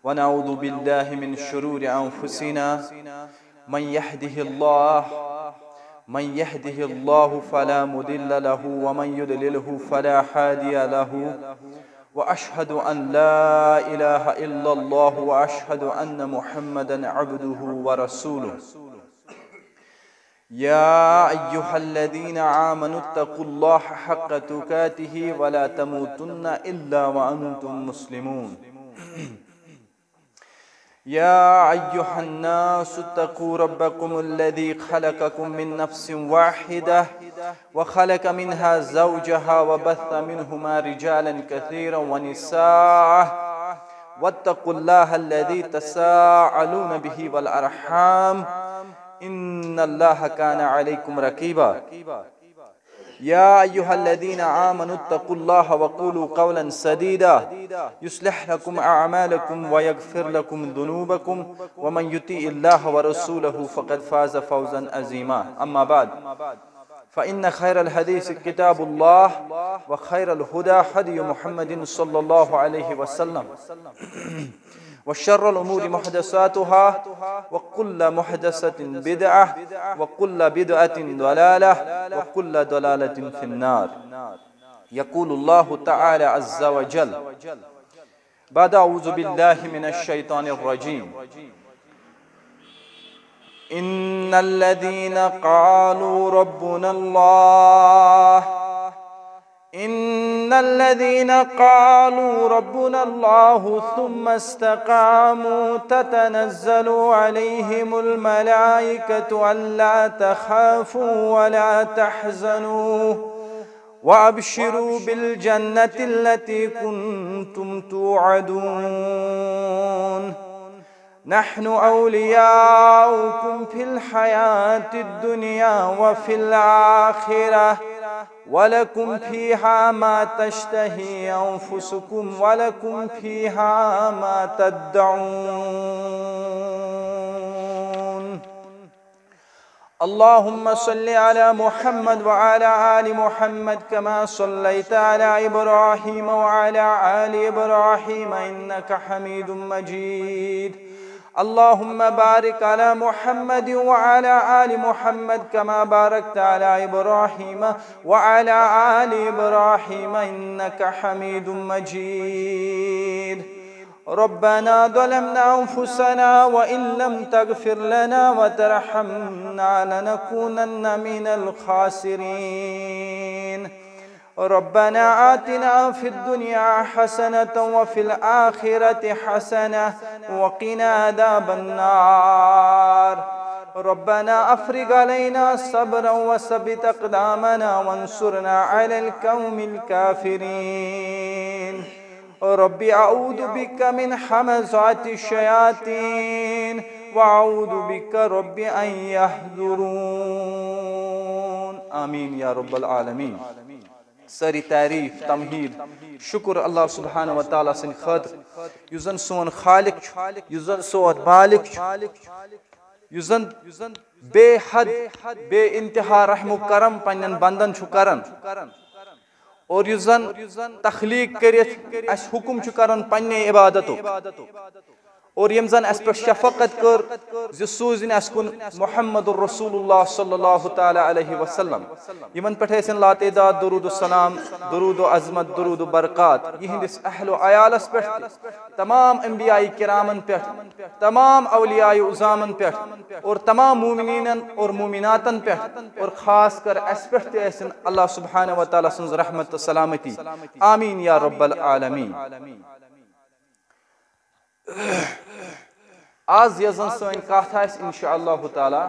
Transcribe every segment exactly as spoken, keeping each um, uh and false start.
ونعوذ بالله من شرور أنفسنا. من يهده الله من يهده الله فلا مضل له، ومن يضلله فلا هادي له. وأشهد أن لا إله إلا الله، وأشهد أن محمدا عبده ورسوله. يا أيها الذين آمنوا اتقوا الله حق تقاته ولا تموتن إلا وأنتم مسلمون. يا أيها الناس اتقوا ربكم الذي خلقكم من نفس واحدة وخلق منها زوجها وبث منهما رجالا كثيرا ونساء، واتقوا الله الذي تساءلون به والأرحام، إن الله كان عليكم رقيبا. يا أيها الذين آمنوا اتقوا الله وقولوا قولا سديدا، يصلح لكم أعمالكم ويغفر لكم ذنوبكم، ومن يطع الله ورسوله فقد فاز فوزا عظيما. أما بعد، فإن خير الحديث كتاب الله، وخير الهدى هدي محمد صلى الله عليه وسلم، وشر الأمور محدثاتها، وكل محدثة بدعة، وكل بدعة ضلالة، وكل ضلالة في النار. يقول الله تعالى عز وجل بعد أعوذ بالله من الشيطان الرجيم. إن الذين قالوا ربنا الله إن الذين قالوا ربنا الله ثم استقاموا تتنزل عليهم الملائكة ألا تخافوا ولا تحزنوا وأبشروا بالجنة التي كنتم توعدون. نحن أولياؤكم في الحياة الدنيا وفي الآخرة، ولكم فيها ما تشتهي أنفسكم ولكم فيها ما تدعون. اللهم صل على محمد وعلى آل محمد كما صليت على إبراهيم وعلى آل إبراهيم إنك حميد مجيد. اللهم بارك على محمد وعلى آل محمد كما باركت على إبراهيم وعلى آل إبراهيم إنك حميد مجيد. ربنا ظلمنا أنفسنا وإن لم تغفر لنا وترحمنا لنكونن من الخاسرين. ربنا آتنا في الدنيا حسنة وفي الآخرة حسنة وقنا عذاب النار. ربنا أفرغ علينا صبرا وثبت أقدامنا وانصرنا على القوم الكافرين. رب أعوذ بك من همزات الشياطين وأعوذ بك رب أن يحضرون. آمين يا رب العالمين. سٲری تعریٖف، تمہیٖد، شُکُر اللہ سبحانہ و تعالیٰ سٕنٛدِ خٲطرٕ، یُس زَن سون خالق چھُ، یُس زَن سون مالک چھُ، یُس زَن بے حد، بے انتہا رحم و کرم پننٮ۪ن بندن چھُ کران، اور یُس زَن تخلیٖق کٔرِتھ اَسہِ حُکم چھُ کران پننہِ عبادتُک۔ اور ییٚمۍ زَن اَسہِ پٮ۪ٹھ شفقت کٔر زِ سوٗزِن اَسہِ کُن محمد رسول اللہ صلی اللہ تعالیٰ علیہ وسلم، یِمن پٮ۪ٹھ ٲسِن لاتعداد درود و سلام، درود و عظمت، درود و برکات، یِہنٛدِس اہل و عیالس پٮ۪ٹھ تہِ، تمام انبیاء کرامن پٮ۪ٹھ، تمام اولیاء عظامن پٮ۪ٹھ، اور تمام مومنینن اور مومناتن پٮ۪ٹھ، اور خاص کر اَسہِ پٮ۪ٹھ تہِ ٲسِن اللہ سبحانہ و تعالیٰ سٕنٛز رحمت تہٕ سلامتی۔ آمین یا رب العالمین۔ آز یۄس زن سٲنۍ کتھ آسہِ انشاء اللہ تعالیٰ،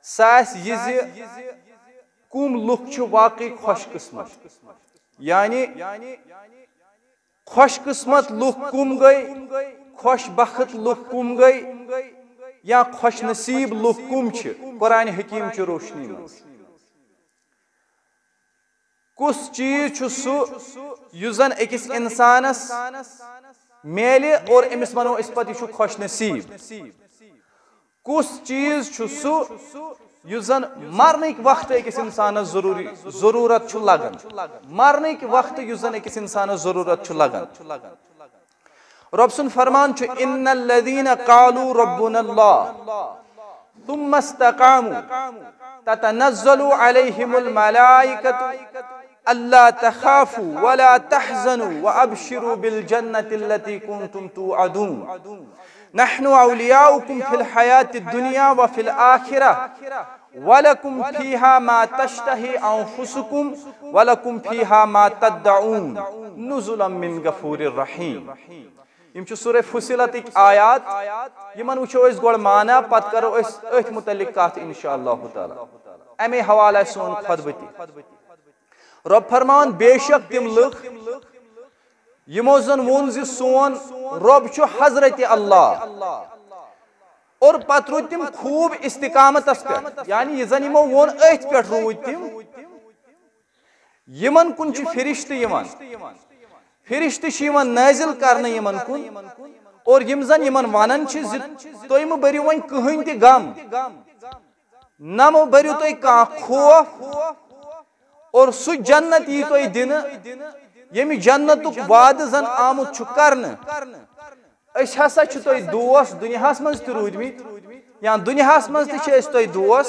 سۄ آسہِ یہِ زِ کُم لُکھ چھِ واقعی خۄش قسمت، یعنی خۄش قسمت لُکھ کُم گٔے، خۄش بخت لُکھ کُم گٔے، یا خۄش نصیب لُکھ کُم چھِ قرآن حکیم چہِ روشنی منٛز۔ کُس چیٖز چھُ سُہ یُس زن أکِس انسانس میلہِ اور أمِس ونو أسۍ پتہٕ یہِ چھُ خۄش نصیب؟ کُس چیٖز چھُ سُہ یُس زن مرنٕکۍ وقتہٕ أکِس انسانس ضروٗری، ضروٗرت چھُ لگان؟ مرنٕکۍ وقتہٕ یُس زن أکِس انسانس ضروٗرت چھُ لگان۔ رۄب سُنٛد فرمان چھُ، ان الذين قالوا ربنا الله ثم استقاموا تتنزل عليهم الملائكة الا تخافوا ولا تحزنوا وابشروا بالجنة التي كنتم توعدون نحن اولياؤكم في الحياة الدنيا وفي الآخرة ولكم فيها ما تشتهي أنفسكم ولكم فيها ما تدعون نزلا من غفور رحيم. یِم چھِ سورہ فصلتٕکۍ آیات، یِمن وٕچھو أسۍ گۄڈٕ معنی، پتہٕ کرو أسۍ أتھۍ مُتعلق کتھ انشاء اللہ تعالیٰ۔ امے حوالہٕ آسہِ سون خطبہٕ تہِ۔ رۄب فرماوان، بے شک تِم لُکھ یِمو زن ووٚن زِ سون رۄب چھُ حضرت اللہ، اور پتہٕ روٗدۍ تِم خوٗب استقامتس پٮ۪ٹھ، یعنی یہِ زن یِمو ووٚن أتھۍ پٮ۪ٹھ روٗدۍ تِم۔ یِمن کُن چھِ فرشتہٕ یِوان، فرشتہٕ چھِ یِوان نٲزِل کرنہٕ یِمن کُن، اور یِم زن یِمن ونان چھِ زِ تُہۍ مہٕ بٔرِو وۄنۍ کٕہٕنۍ تہِ غم، نہ مہٕ بٔرِو تُہۍ کانٛہہ خوف، اور سُہ جنت یی تۄہہِ دِنہٕ، ییٚمہِ جنتُک وعدٕ زن آمُت چھُ کرنہٕ۔ أسۍ ہسا چھِ تۄہہِ دوس دُنیاہس منٛز تہِ روٗدمٕتۍ، یا دُنیاہس منٛز تہِ چھِ أسۍ تۄہہِ دوس،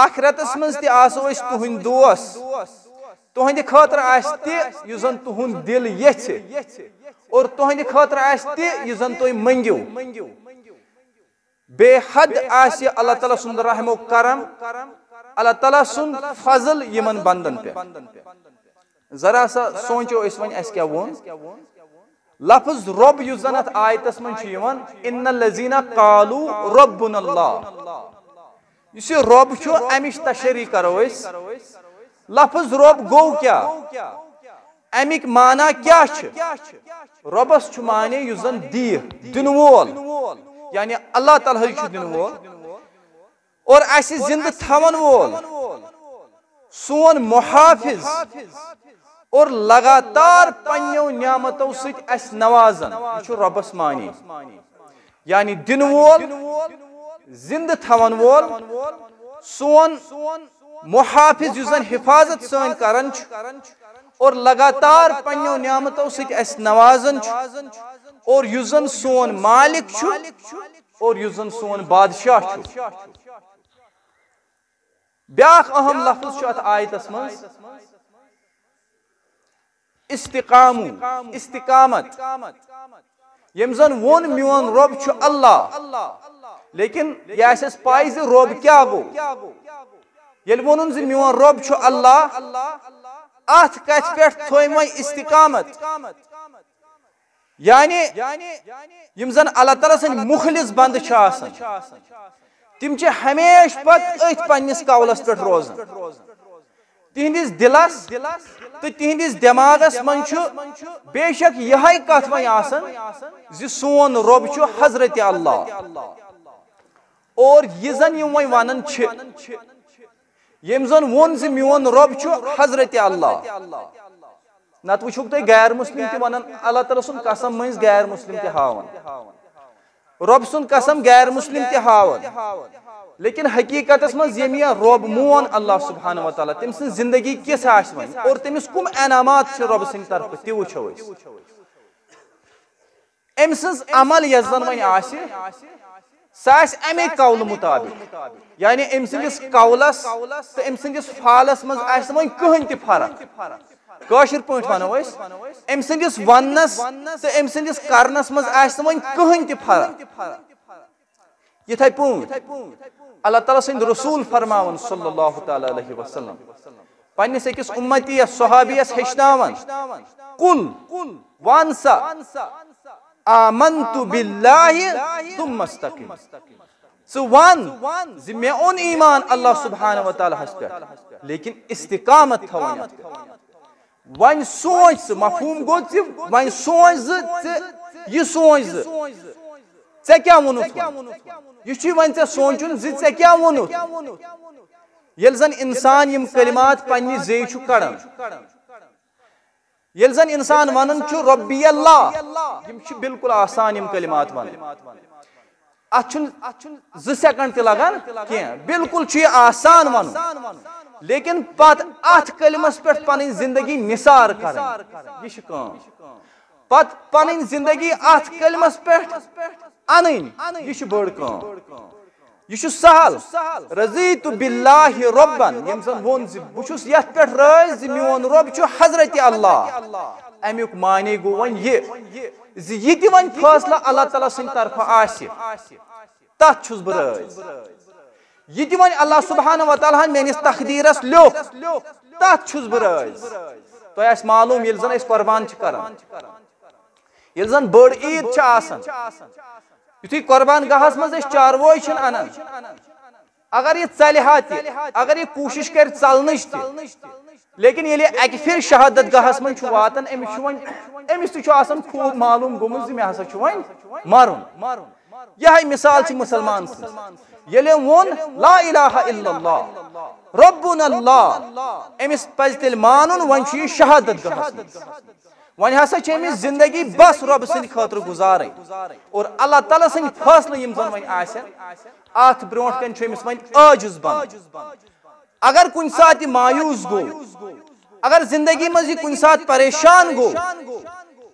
آخرتس منٛز تہِ آسو أسۍ تُہنٛدۍ دوس۔ تُہنٛدِ خٲطرٕ آسہِ تہِ یُس زن تُہنٛد دِل یژھِ، اور تُہنٛدِ خٲطرٕ آسہِ تہِ یُس زن تُہۍ مٔنگِو۔ بے حد آسہِ اللہ تعالیٰ سُنٛد رحم و کرم، اللہ تعالیٰ سُنٛد فضل یِمن بندن پٮ۪ٹھ۔ ذرا سا سونچو أسۍ وۄنۍ اَسہِ کیٛاہ ووٚن۔ لفظ رۄب یُس زن اتھ آیتس منٛز چھُ یِوان، ان الذین قالوا ربنا اللہ، یُس یہِ رۄب چھُ، امِچ تشریح کرو أسۍ۔ لفظ رۄب گوٚو کیٛاہ؟ امیُک معنی کیٛاہ چھُ؟ رۄبس چھُ معنی یُس زن دِیہِ، دِنہٕ وول، یعنی اللہ تعالیٰ ہٕے چھُ دِنہٕ وول اور اسہِ زندٕ تھاون وول، سون محافظ اور لگاتار پننیو نعمتو سۭتۍ اسہِ نوازن، یہِ چھُ رۄبس معنی۔ یعنی دِنہٕ وول، زندٕ تھاون وول، سون محافظ یُس زن حفاظت سٲنۍ کران چھُ اور لگاتار پننیو نعمتو سۭتۍ اسہِ نوازان چھُ، اور یُس زن سون مالک چھُ اور یُس زن سون بادشاہ چھُ۔ بیاکھ اہم لفظ چھُ اتھ آیتس منٛز استقامو، استقامت۔ ییٚمۍ زن ووٚن میون رۄب چھُ اللہ، لیکن یہِ آسہِ اَسہِ پَے زِ رۄب کیٛاہ گوٚو۔ ییٚلہِ ووٚنُن زِ میون رۄب چھُ اللہ، اتھ کتھِ پٮ۪ٹھ تھٲوۍ وۄنۍ استقامت۔ یعنی یِم زن اللہ تعالیٰ سٕنٛدۍ مُخلص بندٕ چھِ آسان، تِم چھِ ہمیشہِ پتہٕ أتھۍ پننِس قولس پٮ۪ٹھ روزان۔ تِہنٛدِس دِلس تہٕ تِہنٛدِس دٮ۪ماغس منٛز چھُ بے شک یِہے کتھ وۄنۍ آسان زِ سون رۄب چھُ حضرت اللہ، اور یہِ زن یِم وۄنۍ ونان چھِ، ییٚمۍ زن ووٚن زِ میون رۄب چھُ حضرت اللہ۔ نتہٕ وٕچھُکھ تُہۍ غیر مسلم تہِ ونان، اللہ تعالیٰ سُنٛد قسم مٔنٛزۍ غیر مسلم تہِ ہاوان، رۄب سُنٛد قسم غیر مسلم تہِ ہاوان۔ لیکن حقیقتس منٛز ییٚمۍ یہِ رۄب مون اللہ سبحانہ و تعالیٰ، تٔمۍ سٕنٛز زندگی کِژھ آسہِ وۄنۍ اور تٔمِس کُم انعامات چھِ رۄبہٕ سٕنٛدِ طرفہٕ، تہِ وٕچھو أسۍ۔ أمۍ سٕنٛز عمل یۄس زن وۄنۍ آسہِ، سۄ آسہِ امے قولہٕ مطابق، یعنی أمۍ سٕنٛدِس قولس تہٕ أمۍ سٕنٛدِس فعلس منٛز آسہِ نہٕ وۄنۍ کٕہٕنۍ تہِ فرق۔ کٲشِر پٲٹھۍ ونو أسۍ، أمۍ سٕنٛدِس وننس تہٕ أمۍ سٕنٛدِس کرنس منٛز آسہِ نہٕ وۄنۍ کٕہٕنۍ تہِ فرق۔ یِتھے پٲٹھۍ اللہ تعالیٰ سٕنٛدۍ رسول فرماوان صلی اللہ تعالیٰ علیہ وسلم، پننِس أکِس اُمتی یس صحابیس ہیٚچھناوان، قل، ون سا، آمنت باللہ ثم استقم۔ ژٕ ون زِ مےٚ اوٚن ایمان اللہ سبحانہ و تعالیٰ ہس پٮ۪ٹھ، لیکن استقامت تھاوٕنۍ اتھ پٮ۪ٹھ۔ وۄنۍ سونچ ژٕ، مفہوم گوٚو ژٕ، وۄنۍ سونچ زِ ژٕ، یہِ سونچ زِ ژےٚ کیٛاہ ووٚنُتھ وۄنۍ؟ یہِ چھُے وۄنۍ ژےٚ سونچُن زِ ژےٚ کیٛاہ ووٚنُتھ۔ ییٚلہِ زن انسان یِم کلمات پننہِ زیٚیہِ چھُ کڑان، ییٚلہِ زن انسان ونان چھُ ربی اللہ، یِم چھِ بالکل آسان یِم کلمات ونٕنۍ۔ اتھ چھُنہٕ زٕ سیکنڈ تہِ لگان کینٛہہ، بالکل چھُ یہِ آسان ونُن، لیکن پتہٕ اتھ کلمس پٮ۪ٹھ پنٕنۍ زندگی نثار کرٕنۍ، یہِ چھِ کٲم۔ پتہٕ پنٕنۍ زندگی اتھ کلمس پٮ۪ٹھ انٕنۍ، یہِ چھِ بٔڑ کٲم۔ یہِ چھُ سہل۔ رضیت باللہ ربن، ییٚمۍ زن ووٚن زِ بہٕ چھُس یتھ پٮ۪ٹھ رٲضۍ زِ میون رب چھُ حضرت اللہ۔ امیُک معنی گوٚو وۄنۍ یہِ زِ یہِ تہِ وۄنۍ فٲصلہٕ اللہ تعالیٰ سٕنٛدِ طرفہٕ آسہِ، تتھ چھُس بہٕ رٲضۍ۔ یہِ تہِ وۄنۍ اللہ سبحانہ و تعالیٰ ہن میٲنِس تقدیرس لیوٚکھ، تتھ چھُس بہٕ رٲضۍ۔ تۄہہِ آسہِ معلوم، ییٚلہِ زن أسۍ قربان چھِ کران، ییٚلہِ زن بٔڑ عیٖد چھِ آسان، یُتھُے قربان گاہس منٛز أسۍ چاروٲے چھِنہٕ انان، اگر یہِ ژلہِ ہا تہِ، اگر یہِ کوٗشش کرِ ژلنٕچ تہِ، لیکن ییٚلہِ یہِ اکہِ پھِرِ شہادت گاہس منٛز چھُ واتان، أمِس چھُ وۄنۍ، أمِس تہِ چھُ آسان خوب معلوم گوٚمُت زِ مےٚ ہسا چھُ وۄنۍ مرُن۔ یہے مثال چھِ مسلمان سٕنٛز۔ ییٚلہِ أمۍ ووٚن لا الہ الا اللہ، ربنا اللہ، أمِس پزِ تیٚلہِ مانُن وۄنۍ چھُ یہِ شہادت گاہس منٛز۔ وۄنۍ ہسا چھِ أمِس زندگی بس رۄبہٕ سٕنٛدِ خٲطرٕ گُزارٕنۍ اور اللہ تعالیٰ سٕنٛدِ فٲصلہٕ یِم زن وۄنۍ آسن، اتھ برونٛٹھ کنہِ چھُ أمِس وۄنۍ عٲجز بنُن۔ اگر کُنہِ ساتہٕ یہِ مایوس گوٚو، اگر زندگی منٛز یہِ کُنہِ ساتہٕ پریشان گوٚو،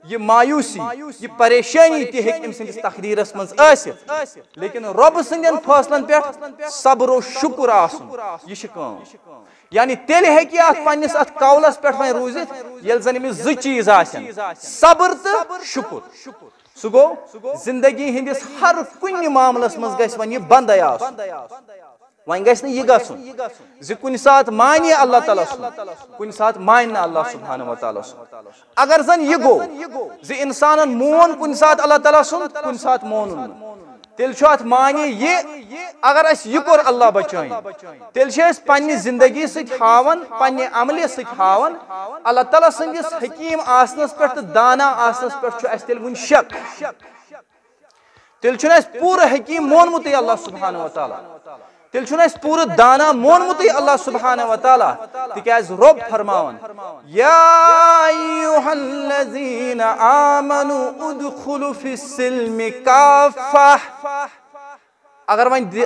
یہِ مایوسی، یہِ پریشٲنی تہِ ہیٚکہِ أمۍ سٕنٛدِس تقدیرس منٛز ٲسِتھ، لیکن رۄبہٕ سٕنٛدٮ۪ن فٲصلن پٮ۪ٹھ صبر و شُکر آسُن، یہِ چھِ کٲم۔ یعنی تیٚلہِ ہیٚکہِ یہِ اتھ پننِس اتھ قولس پٮ۪ٹھ وۄنۍ روٗزِتھ، ییٚلہِ زن أمِس زٕ چیٖز آسن، صبر تہٕ شُکر۔ سُہ گوٚو، زندگی ہٕنٛدِس ہر کُنہِ معاملس منٛز گژھِ وۄنۍ یہِ بندے آسُن۔ وۄنۍ گژھِ نہٕ یہِ گژھُن زِ کُنہِ ساتہٕ مانہِ اللہ تعالیٰ سُنٛد، کُنہِ ساتہٕ مانہِ نہٕ اللہ سبحانہ و تعالیٰ سُنٛد۔ اگر زن یہِ گوٚو زِ انسانن مون کُنہِ ساتہٕ اللہ تعالیٰ سُنٛد، کُنہِ ساتہٕ مونُن نہٕ، تیٚلہِ چھُ اتھ معنی یہِ، اگر اسہِ یہِ کوٚر اللہ بچٲیِن، تیٚلہِ چھِ أسۍ پننہِ زندگی سۭتۍ ہاوان، پننہِ عملہِ سۭتۍ ہاوان، اللہ تعالیٰ سٕنٛدِس حکیٖم آسنس پٮ۪ٹھ تہٕ دانا آسنس پٮ۪ٹھ چھُ اسہِ تیٚلہِ وُنہِ شک۔ تیٚلہِ چھُنہٕ اَسہِ پوٗرٕ حکیٖم مونمُتٕے اللہ سبحانہ و تعالیٰ۔ تیٚلہِ چھُنہٕ اَسہِ پوٗرٕ دانا مونمُتٕے اللہ سبحانہ و تعالیٰ۔ تِکیٛازِ رۄب فرماوان، یا ایھا الذین آمنوا ادخلوا فی السلم کافہ۔ اگر وۄنۍ دِ-،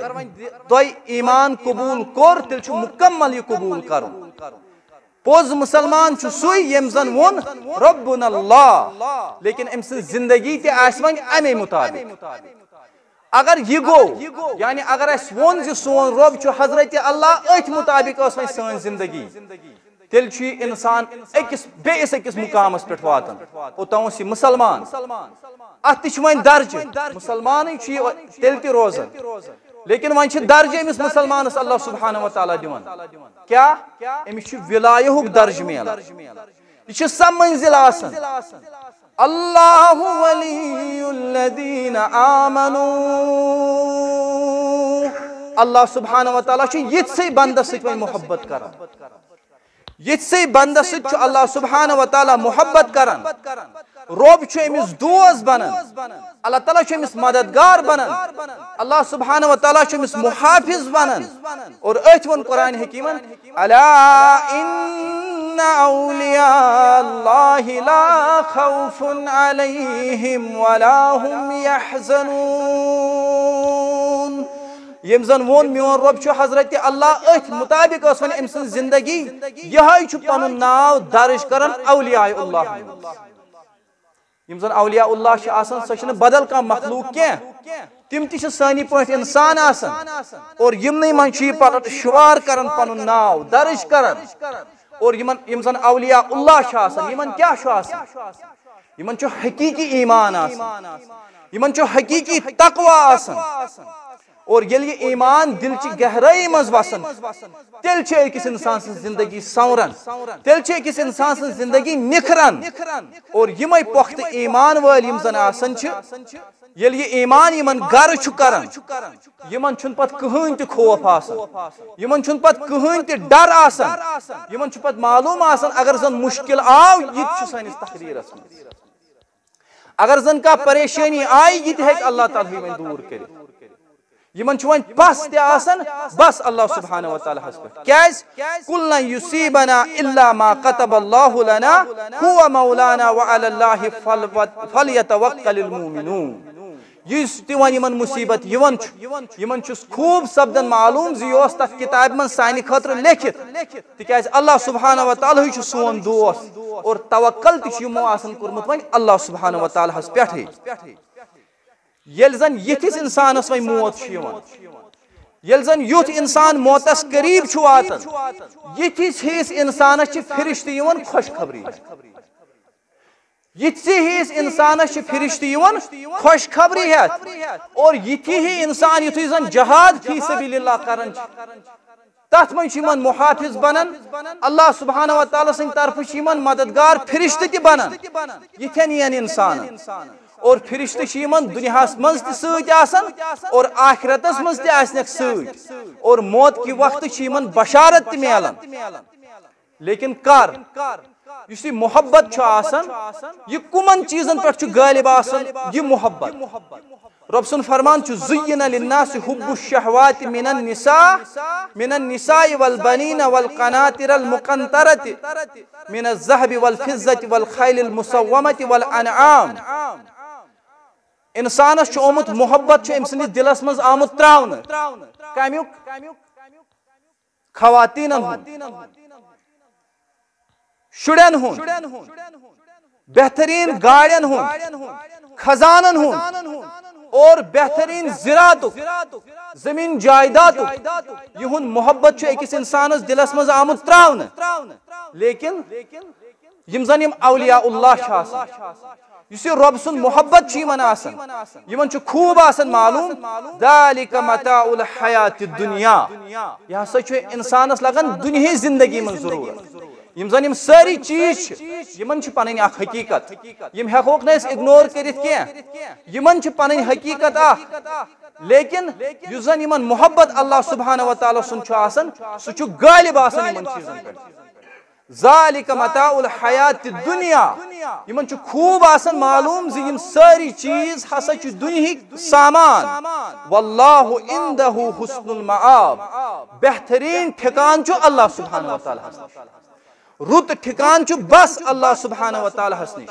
تۄہہِ ایمان قبوٗل کوٚر، تیٚلہِ چھُ مُکمل یہِ قبوٗل کرُن۔ پوٚز مُسلمان چھُ سُے ییٚمۍ زن ووٚن، ربنا اللہ، لیکن أمۍ سٕنٛز زندگی تہِ آسہِ وۄنۍ امے مُطابق۔ اگر یہِ گوٚو، یعنی اگر اَسہِ ووٚن زِ سون رۄب چھُ حضرت اللہ، أتھۍ مُطابق ٲس وۄنۍ سٲنۍ زندگی، تیٚلہِ چھُ یہِ انسان أکِس بیٚیِس أکِس مُقامس پٮ۪ٹھ واتان۔ اوٚتام اوس یہِ مُسلمان، اتھ تہِ چھِ وۄنۍ درجہٕ، مُسلمانٕے چھُ یہِ تیٚلہِ تہِ روزان۔ لیکن وۄنۍ چھِ درجہٕ أمِس مُسلمانس اللہ سبحانہ و تعالیٰ دِوان۔ کیٛاہ؟ أمِس چھُ ولایہُک درجہٕ میلان۔ یہِ چھِ سۄ منزل آسان۔ اللہ ولی الذین آمنوا۔ اللہ سبحانہ و تعالیٰ چھُ یِتھسٕے بندس سۭتۍ وۄنۍ محبت کران۔ یِتھسٕے بندس سۭتۍ چھُ اللہ سبحانہ و تعالیٰ محبت کران۔ رۄب چھُ أمِس دوست بنان۔ اللہ تعالیٰ چھُ أمِس مددگار بنان۔ اللہ سبحانہ و تعالیٰ چھُ أمِس محافظ بنان۔ اور أتھۍ ووٚن قرآن حکیمن، الا ان اولیاء اللہ لا خوف علیہم ولا هم يحزنون۔ ییٚمۍ زن ووٚن، میون رۄب چھُ حضرت اللہ، أتھۍ مُطابق ٲس وۄنۍ أمۍ سٕنٛز زندگی۔ یِہوٚے چھُ پنُن ناو درج کران اولیاء اللہ۔ یِم زن اولیاء اللہ چھِ آسان، سۄ چھِنہٕ بدل کانٛہہ مخلوق کینٛہہ۔ تِم تہِ چھِ سٲنی پٲٹھۍ انسان آسان۔ اور یِمنٕے منٛز چھُ یہِ پتہٕ شُمار کران، پنُن ناو درج کران۔ اور یِمن، یِم زن اولیاء اللہ چھِ آسان، یِمن کیٛاہ چھُ آسان؟ یِمن چھُ حقیٖقی ایمان آسان۔ یِمن چھُ حقیٖقی تقویٰ آسان۔ اور ییٚلہِ یہِ ایمان دِل چہِ گہرٲیی منٛز وسان، تیٚلہِ چھِ أکِس انسان سٕنٛز زندگی سنوران، تیٚلہِ چھِ أکِس انسان سٕنٛز زندگی نکھران۔ اور یِمے پۄختہٕ ایمان وٲلۍ یِم زن آسان چھِ، ییٚلہِ یہِ ایمان یِمن گرٕ چھُ کران، یِمن چھُنہٕ پتہٕ کٕہٕنۍ تہِ خوف آسان، یِمن چھُنہٕ پتہٕ کٕہٕنۍ تہِ ڈر آسان، یِمن چھُ پتہٕ معلوم آسان اگر زن مُشکل آو، یہِ تہِ چھُ سٲنِس تقدیٖرس منٛز۔ اگر زن کانٛہہ پریشٲنی آیہِ، یہِ تہِ ہیٚکہِ اللہ تعالیٰ ہٕے وۄنۍ دوٗر کٔرِتھ۔ یِمن چھُ وۄنۍ پس تہِ آسان، بس اللہ سبحانہ و تعالیٰ ہس پٮ۪ٹھ۔ کیٛازِ؟ قل لن یصیبنا الا ما كتب الله لنا هو مولانا وعلى الله فل-، فليتوكل المؤمنون۔ یُس تہِ وۄنۍ یِمن مُصیٖبت یِوان چھُ، یِمن چھُ خوٗب سپدان معلوٗم زِ یہِ اوس تَتھ کِتابہِ منٛز سانہِ خٲطرٕ لیکھِتھ، تِکیٛازِ اللہ سبحانہ و تعالیٰ ہٕے چھُ سون دوست، اور توکل تہِ چھُ یِمو آسان کوٚرمُت وۄنۍ اللہ سبحانہ و تعالیٰ ہَس پٮ۪ٹھٕے۔ ییٚلہِ زَن یِتھِس اِنسانَس وۄنۍ موت چھُ یِوان، ییٚلہِ زَن یُتھ اِنسان موتَس قریٖب چھُ واتان، یِتھِس ہِوِس اِنسانَس چھِ فرشتہٕ یِوان خۄشخبری۔ یِتھسٕے ہِوِس اِنسانَس چھِ فرشتہٕ یِوان خۄشخبری ہٮ۪تھ، اور یِتھی ہی اِنسان یُتھُے زَن جہاد فی سبیل اللہ کران چھِ، تَتھ منٛز چھِ یِمَن محافظ بنان، اللہ سبحانہ و تعالیٰ سٕنٛدِ طرفہٕ چھِ یِمَن مددگار فرشتہٕ تہِ بنان یِتھٮ۪ن ہِوٮ۪ن اِنسانَن۔ اور فرشتہٕ چھِ یِمَن دُنیاہَس منٛز تہِ سۭتۍ آسان اور آخرتَس منٛز تہِ آسنَکھ سۭتۍ، اور موت کہِ وقتہٕ چھِ یِمَن بشارت تہِ میلان۔ لیکن کر؟ یُس یہِ محبت چھُ آسان، یہِ کُمن چیٖزن پٮ۪ٹھ چھُ غٲلب آسان؟ یہِ محبت۔ رۄب سُنٛد فرمان چھُ، "زُیِّنَ لِلنَّاسِ حُبُّ الشَّهَوَاتِ مِنَ النِّسَاءِ، مِنَ النِّسَاءِ وَالْبَنِينَ وَالْقَنَاطِرِ الْمُقَنطَرَةِ مِنَ الذَّهَبِ وَالْفِضَّةِ وَالْخَيْلِ الْمُسَوَّمَةِ وَالْأَنْعَامِ۔" اِنسانس چھُ آمُت محبت، چھُ أمۍ سٕنٛدِس دِلس منٛز آمُت ترٛاونہٕ۔ کمیُک؟ خواتیٖنن ہُنٛد، شُرٮ۪ن ہُنٛد، بہتریٖن گاڑٮ۪ن ہُنٛد، خزانن ہُنٛد، اور بہتریٖن زِراعتُک، زٔمیٖن جایدادُک۔ یِہُنٛد محبت چھُ أکِس اِنسانس دِلس منٛز آمُت ترٛاونہٕ۔ لیکن یِم زن یِم اولیاء اللہ چھِ آسان، یُس یہِ رۄب سُنٛد محبت چھُ یِمن آسان، یِمن چھُ خوٗب آسان معلوٗم، "ذَلِكَ مَتَاعُ الْحَيَاةِ الدُّنْيَا۔" یہِ ہسا چھُ اِنسانس لگان دُنیاہٕچ زندگی منٛز ضروٗرت۔ یِم زن یِم سٲری چیٖز چھِ، یِمن چھِ پنٕنۍ اکھ حقیٖقت، یِم ہٮ۪کوکھ نہٕ أسۍ اِگنور کٔرِتھ کینٛہہ۔ یِمن چھِ پنٕنۍ حقیٖقت اکھ، لیکن یُس زن یِمن محبت اللہ سبحانہ و تعالیٰ سُنٛد چھُ آسان، سُہ چھُ غٲلب آسان یِمن چیٖزن پٮ۪ٹھ۔ "ذَلِكَ مَتَاعُ الْحَيَاةِ الدُّنْيَا۔" یِمن چھُ خوٗب آسان معلوٗم زِ یِم سٲری چیٖز ہسا چھِ دُنیہٕکۍ سامان۔ "وَاللَّهُ عِنْدَهُ حُسْنُ الْمَآبِ۔" بہتریٖن ٹھِکان چھُ اللہ سبحانہ و تعالیٰ ہس۔ رُت ٹھِکان چھُ بس اللہ سبحانہ و تعالیٰ ہس نِش۔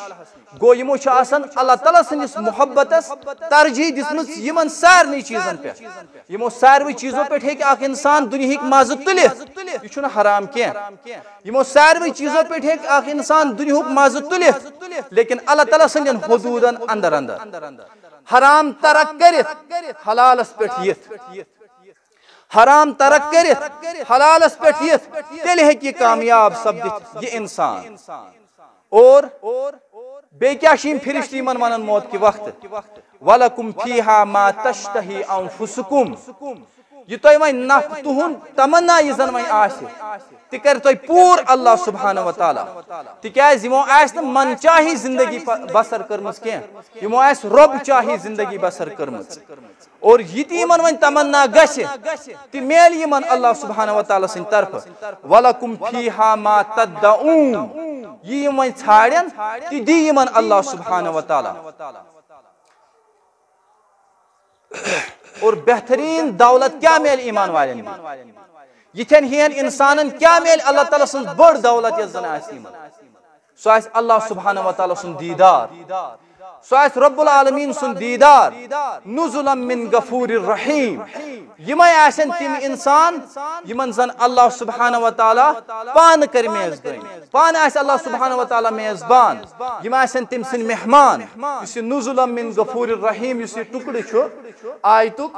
گوٚو، یِمو چھُ آسان اللہ تعالیٰ سٕنٛدِس محبتس ترجیح دِژمٕژ یِمن سارنٕے چیٖزن پٮ۪ٹھ۔ یِمو ساروٕے چیٖزو پٮ۪ٹھ ہیٚکہِ اکھ اِنسان دُنیہٕکۍ مزٕ تُلِتھ، یہِ چھُنہٕ حرام کینٛہہ۔ یِمو ساروٕے چیٖزو پٮ۪ٹھ ہیٚکہِ اکھ اِنسان دُنیہُک مزٕ تُلِتھ، لیکن اللہ تعالیٰ سٕنٛدٮ۪ن حدوٗدن اندر اندر حرام ترک کٔرِتھ، حلالس پٮ۪ٹھ یِتھ۔ حرام ترک کٔرِتھ، حلالس پٮ۪ٹھ یِتھ، تیٚلہِ ہیٚکہِ یہِ کامیاب سپدِتھ یہِ اِنسان۔ اور بیٚیہِ کیٛاہ چھِ یِم فرشتہٕ یِمن ونان موت کہِ وقتہٕ؟ "وَلَكُمْ فِيهَا مَا تَشْتَهِي أَنْفُسُكُم۔" یہِ تۄہہِ وۄنۍ نفس تُہُنٛد تمنا یہِ زن وۄنۍ آسہِ، تہِ کرِ تۄہہِ پوٗرٕ اللہ سبحانہ و تعالیٰ۔ تِکیٛازِ یِمو آسہِ نہٕ من چاہی زندگی پ-، بسر کٔرمٕژ کینٛہہ، یِمو آسہِ رۄب چاہی زندگی بسر کٔرمٕژ۔ اور یہِ تہِ یِمن وۄنۍ تمنا گژھِ، تہِ میلہِ یِمن اللہ سبحانہ و تعالیٰ سٕنٛدِ طرفہٕ۔ "وَلَكُمْ فِيهَا مَا تَدَّعُونَ۔" یہِ یِم وۄنۍ ژھانٛڈن، تہِ دی یِمن اللہ سبحانہ و تعالیٰ۔ اور بہتریٖن دولت کیٛاہ میلہِ ایمان والٮ۪ن؟ یِتھٮ۪ن ہِوٮ۪ن اِنسانن کیٛاہ میلہِ اللہ تعالیٰ سٕنٛز بٔڑ دولت یۄس زن آسہِ یِمن؟ سُہ آسہِ اللہ سبحانہ و تعالیٰ سُنٛد دیٖدار، سُہ آسہِ رب العالمین سُنٛد دیٖدار۔ "نُزُلًا مِّن غَفُورٍ رَحِیٖم۔" یِمے آسن تِم اِنسان یِمن زن اللہ سبحانہ و تعالیٰ پانہٕ کرِ میزبٲنی، پانہٕ آسہِ اللہ سبحانہ و تعالیٰ میزبان۔ یِم آسن تٔمۍ سٕنٛدۍ مہمان۔ یُس یہِ "نُزُلًا مِّن غَفُورٍ رَحِیٖم" یُس یہِ ٹُکڑٕ چھُ آیتُک،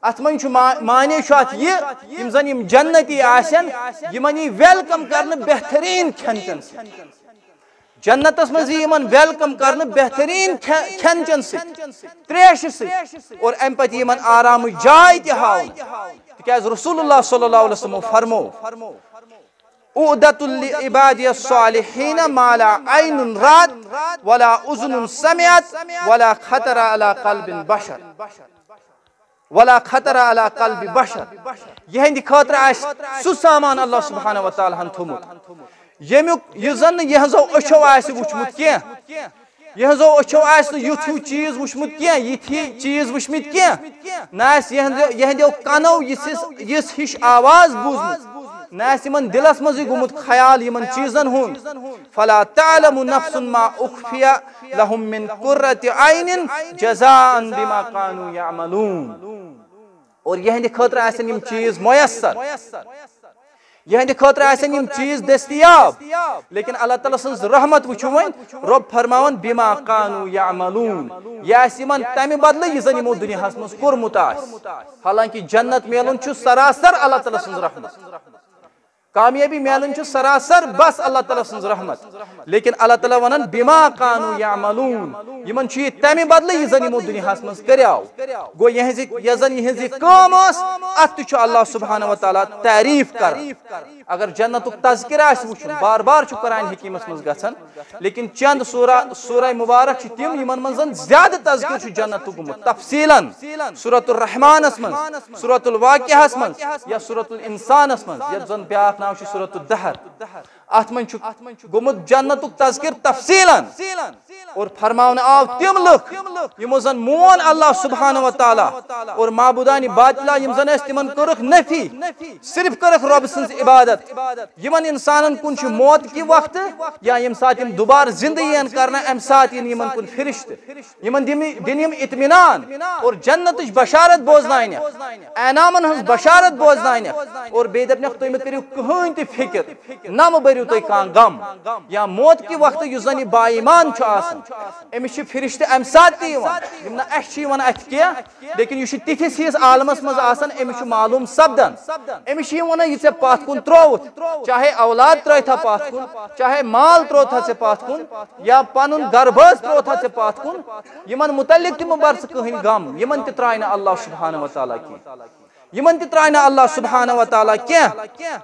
اتھ منٛز چھُ ما-، معنی چھُ اتھ یہِ، یِم زن یِم جنتی آسن، یِمن یی ویلکم کرنہٕ بہتریٖن کھٮ۪ن چٮ۪ن سۭتۍ۔ جنتس منٛز یی یِمن ویلکم کرنہٕ بہتریٖن کھے-، کھٮ۪ن چٮ۪ن سۭتۍ، تریشہِ سۭتۍ، اور امہِ پتہٕ یی یِمن آرامٕچ جاے تہِ ہاونہٕ۔ تِکیٛازِ رسول اللہ صلی اللہ علیہ وسلم فرمو، "أُعِدَّتْ لِعِبَادِيَ الصَّالِحِينَ مَا لَا عَيْنٌ رَأَتْ وَلَا أُذُنٌ سَمِعَتْ وَلَا خَطَرَ عَلَى قَلْبِ بَشَرٍ، وَلَا خَطَرَ عَلَى قَلْبِ بَشَرٍ۔" یِہنٛدِ خٲطرٕ آسہِ سُہ سامان اللہ سبحانہ و تعالیٰ ہن تھوٚمُت، ییٚمیُک، یُس زن نہٕ یِہنٛزو أچھو آسہِ وُچھمُت کینٛہہ۔ یِہنٛزو أچھو آسہِ نہٕ یُتھ ہیوٗ چیٖز وٕچھمُت کینٛہہ، یِتھۍ ہی چیٖز وٕچھمٕتۍ کینٛہہ۔ نہ آسہِ یِہنٛزِ-، یِہنٛدیو کنو یِژھ ہِش، یِژھ ہِش آواز بوٗزمٕژ، نہ آسہِ یِمن دِلس منٛزٕے گوٚمُت خیال یِمن چیٖزن ہُنٛد۔ فلا تعلم نفس ما اخفی لهم من قرة عین جزاء بما كانوا يعملون۔ اور یِہنٛدِ خٲطرٕ آسن یِم چیٖز میسر، یِہنٛدِ خٲطرٕ آسن یِم چیٖز دٔستیاب، لیکن اللہ تعالیٰ سٕنٛز رحمت وٕچھِو وۄنۍ، رۄب فرماوان بما كانوا يعملون، یہِ آسہِ یِمن تمہِ بدلہٕ یہِ زن یِمو دُنیاہس منٛز کوٚرمُت آسہِ۔ حالانکہ جنت میلُن چھُ سراسر اللہ تعالیٰ سٕنٛز رحمت۔ کامیٲبی میلٕنۍ چھِ سراسر بس اللہ تعالیٰ سٕنٛز رحمت۔ لیکن اللہ تعالیٰ ونان بما كانوا يعملون، یِمن چھُ یہِ تمہِ بدلہٕ یہِ زن یِمو دُنیاہس منٛز کریاو۔ گوٚو یِہنٛزِ، یۄس زن یِہنٛز یہِ کٲم ٲس، اتھ تہِ چھُ اللہ سبحانہ و تعالیٰ تعریف کران۔ اگر جنتُک تذکرٕ آسہِ وٕچھُن، بار بار چھُ قرآن حکیمس منٛز گژھان، لیکن چند سورہ، سورہ مبارک چھِ تِم، یِمن منٛز زن زیادٕ تذکرٕ چھُ جنتُک گوٚمُت تفصیلاً۔ سورۃ الرحمانس منٛز، سورۃ الواقعہس منٛز یا سورۃ الانسانس منٛز، یتھ زن بیاکھ ناو چھُ سورۃ الدہر۔ اتھ منٛز چھُ گوٚمُت جنتُک تذکرٕ تفصیلاً۔ اور فرماونہٕ آو تِم لُکھ یِمو زن مون اللہ سبحانہ و تعالیٰ اور معبودان باطلہ، یِم زن ٲسۍ، تِمن کٔرٕکھ نفی، صرف کٔرٕکھ رۄب سٕنٛز عبادت۔ یِمن انسانن کُن چھُ موت کہِ وقتہٕ یا ییٚمہِ ساتہٕ یِم دوبارٕ زندٕ یِن کرنہٕ، امہِ ساتہٕ یِن یِمن کُن فرشتہٕ، یِمن دِم، دِن یِم اطمینان اور جنتٕچ بشارت بوزناونہِ، انعامن ہٕنٛز بشارت بوزناونہِ، اور بیٚیہِ دپنکھ، تُہۍ مہٕ کٔرِو کٕہٕنۍ تہِ فکر، نہ مہٕ بٔرِو تُہۍ کانٛہہ غم۔ یا موت کہِ وقتہٕ یُس زن یہِ با ایمان چھُ آسان، أمِس چھِ فرشتہٕ امہِ ساتہٕ تہِ یِوان، یِم نہٕ اسہِ چھِ یِوان اتھِ کینٛہہ، لیکن یہِ چھُ تِتھِس ہِوِس عالمس منٛز آسان، أمِس چھُ معلوم سپدان۔ أمِس چھِ یِم ونان، یہِ ژےٚ پتھ کُن ترٛووُتھ، چاہے اولاد ترٛٲوتھا پتھ کُن، چاہے مال ترٛووتھا ژےٚ پتھ کُن، یا پنُن گرٕ بٲژ ترٛووتھا ژےٚ پتھ کُن، یِمن متعلق تہِ مہٕ بر ژٕ کٕہٕنۍ غم، یِمن تہِ ترٛایہِ نہٕ اللہ سبحانہ و تعالیٰ کینٛہہ۔ یِمن تہِ ترٛایہِ نہٕ اللہ سبحانہ و تعالیٰ کینٛہہ۔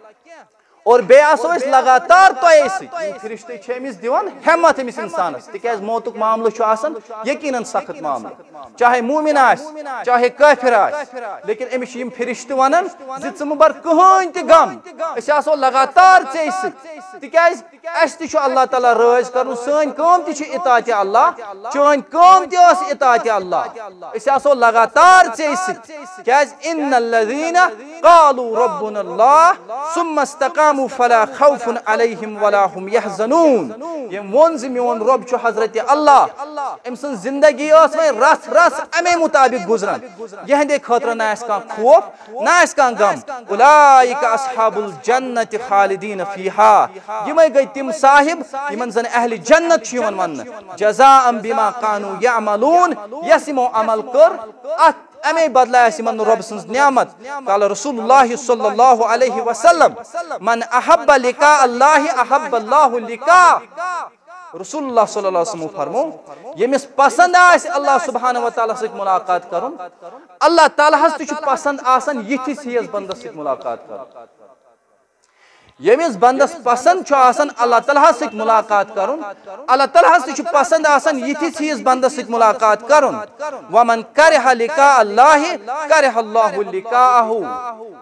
اور بیٚیہِ آسو أسۍ لگاتار تۄہے سۭتۍ۔ یِم فرشتے چھِ أمِس دِوان ہمت أمِس انسانس، تِکیازِ موتُک معاملہٕ چھُ آسان یقیناً سخت معاملہٕ۔ چاہے مومن آسہِ، چاہے کٲفر آسہِ، لیکن أمِس چھِ یِم فرشتہٕ ونان زِ ژٕ مہٕ بر کٕہٕنۍ تہِ غم، أسۍ آسو لگاتار ژےٚ سۭتۍ، تِکیازِ اسہِ تہِ چھُ اللہ تعالیٰ رٲضۍ کرُن، سٲنۍ کٲم تہِ چھِ اطاعتِ اللہ، چٲنۍ کٲم تہِ ٲس اطاعتِ اللہ۔ أسۍ آسو لگاتار ژےٚ سۭتۍ۔ کیازِ؟ ان الذین قالوا ربنا اللہ ثم استقاموا فلا خوف علیہم ولا هم یحزنون۔ ییٚمۍ ووٚن زِ میون رۄب چھُ حضرت اللہ، أمۍ سٕنٛز زندگی ٲس وۄنۍ رژھ رژھ امے مطابق گُزران۔ یِہنٛدے خٲطرٕ نہ آسہِ کانٛہہ خوف، نہ آسہِ کانٛہہ غم۔ اولئک اصحاب الجنت خالدین فیہا۔ یِمے گٔے تِم صاحب یِمن زن اہلِ جنت چھُ یِوان وننہٕ۔ جزاء بما کانوا یعملون، یۄس یِمو عمل کٔر، اتھ امے بدلہٕ آسہِ یِمن رۄب سٕنٛز نعمت۔ قال رسول اللہ صلی اللہ علیہ وسلم، من احب لقاء اللہ احب اللہ لقاء۔ رسول اللہ صلی اللہ علیہ وسلم فرمو، ییٚمِس پسند آسہِ اللہ سبحانہ و تعالیٰ سۭتۍ ملاقات کرُن، اللہ تعالیٰ ہس تہِ چھُ پسند آسان یِتھِس ہِوِس بندس سۭتۍ ملاقات کرُن۔ ییٚمِس بندس پسند چھُ آسان اللہ تعالیٰ ہس سۭتۍ ملاقات کرُن، اللہ تعالیٰ ہس تہِ چھُ پسند آسان یِتھِس ہِوِس بندس سۭتۍ ملاقات کرُن۔ ومن کرہ لقاء اللہ کرہ اللہ لقاءہ۔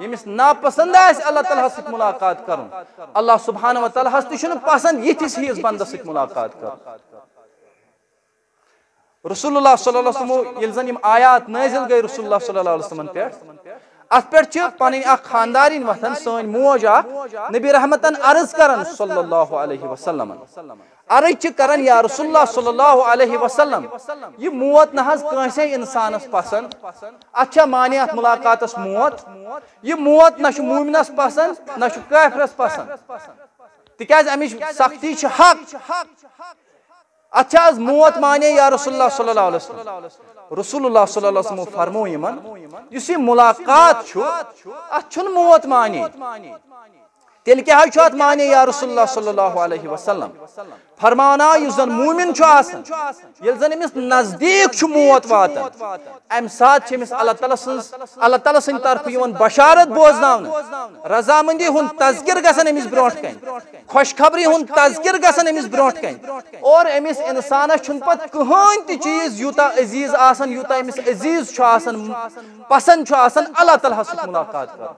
ییٚمِس ناپسند آسہِ اللہ تعالیٰ ہس سۭتۍ ملاقات کرُن، اللہ سبحانہ و تعالیٰ ہس تہِ چھُنہٕ پسند یِتھِس ہِوِس بندس سۭتۍ ملاقات کرُن۔ رسول اللہ صلی اللہ علیہ وسلم، ییٚلہِ زن یِم آیات نٲزِل گٔے رسول اللہ صلی اللہ علیہ وسلمن پٮ۪ٹھ، اتھ پٮ۪ٹھ چھِ پنٕنۍ اکھ خاندارِنۍ وۄتھان، سٲنۍ موج اکھ، نبی رحمتن عرض کران صلی اللہ علیہ وسلم۔ عرض چھِ کران، یا رسول اللہ صلی اللہ علیہ وسلم، یہِ موت نہ حظ کٲنٛسے انسانس پسند، اتھ چھا معنی اتھ ملاقاتس موت؟ یہِ موت نہ چھُ مومنس پسند، نہ چھُ کٲفرس پسند، تِکیازِ امِچ سختی چھِ حق۔ اتھ چھا از موت معنی یا رسول اللہ صلی اللہ علیہ وسلم؟ رسول اللہ صلی اللہ علیہ وسلم فرمو یِمن، یُس یہِ ملاقات چھُ، اتھ چھُنہٕ موت معنی۔ تیٚلہِ کیٛاہ حظ چھُ اتھ معنی یا رسول اللہ صلی اللہ علیہ وسلم؟ فرماوان آو، یُس زن مومن چھُ آسان، ییٚلہِ زن أمِس نزدیٖک چھُ موت واتان، امہِ ساتہٕ چھِ أمِس اللہ تعالیٰ سٕنٛز، اللہ تعالیٰ سٕنٛدِ طرفہٕ یِوان بشارت بوزناونہٕ، رضامندی ہُنٛد تذکرٕ گژھان أمِس برونٛٹھ کنہِ، خۄشخبری ہُنٛد تذکرٕ گژھان أمِس برونٛٹھ کنہِ، اور أمِس انسانس چھُنہٕ پتہٕ کٕہٕنۍ تہِ چیٖز یوٗتاہ عزیز آسان، یوٗتاہ أمِس عزیز چھُ آسان، پسند چھُ آسان اللہ تعالیٰ ہس سۭتۍ ملاقات کرُن۔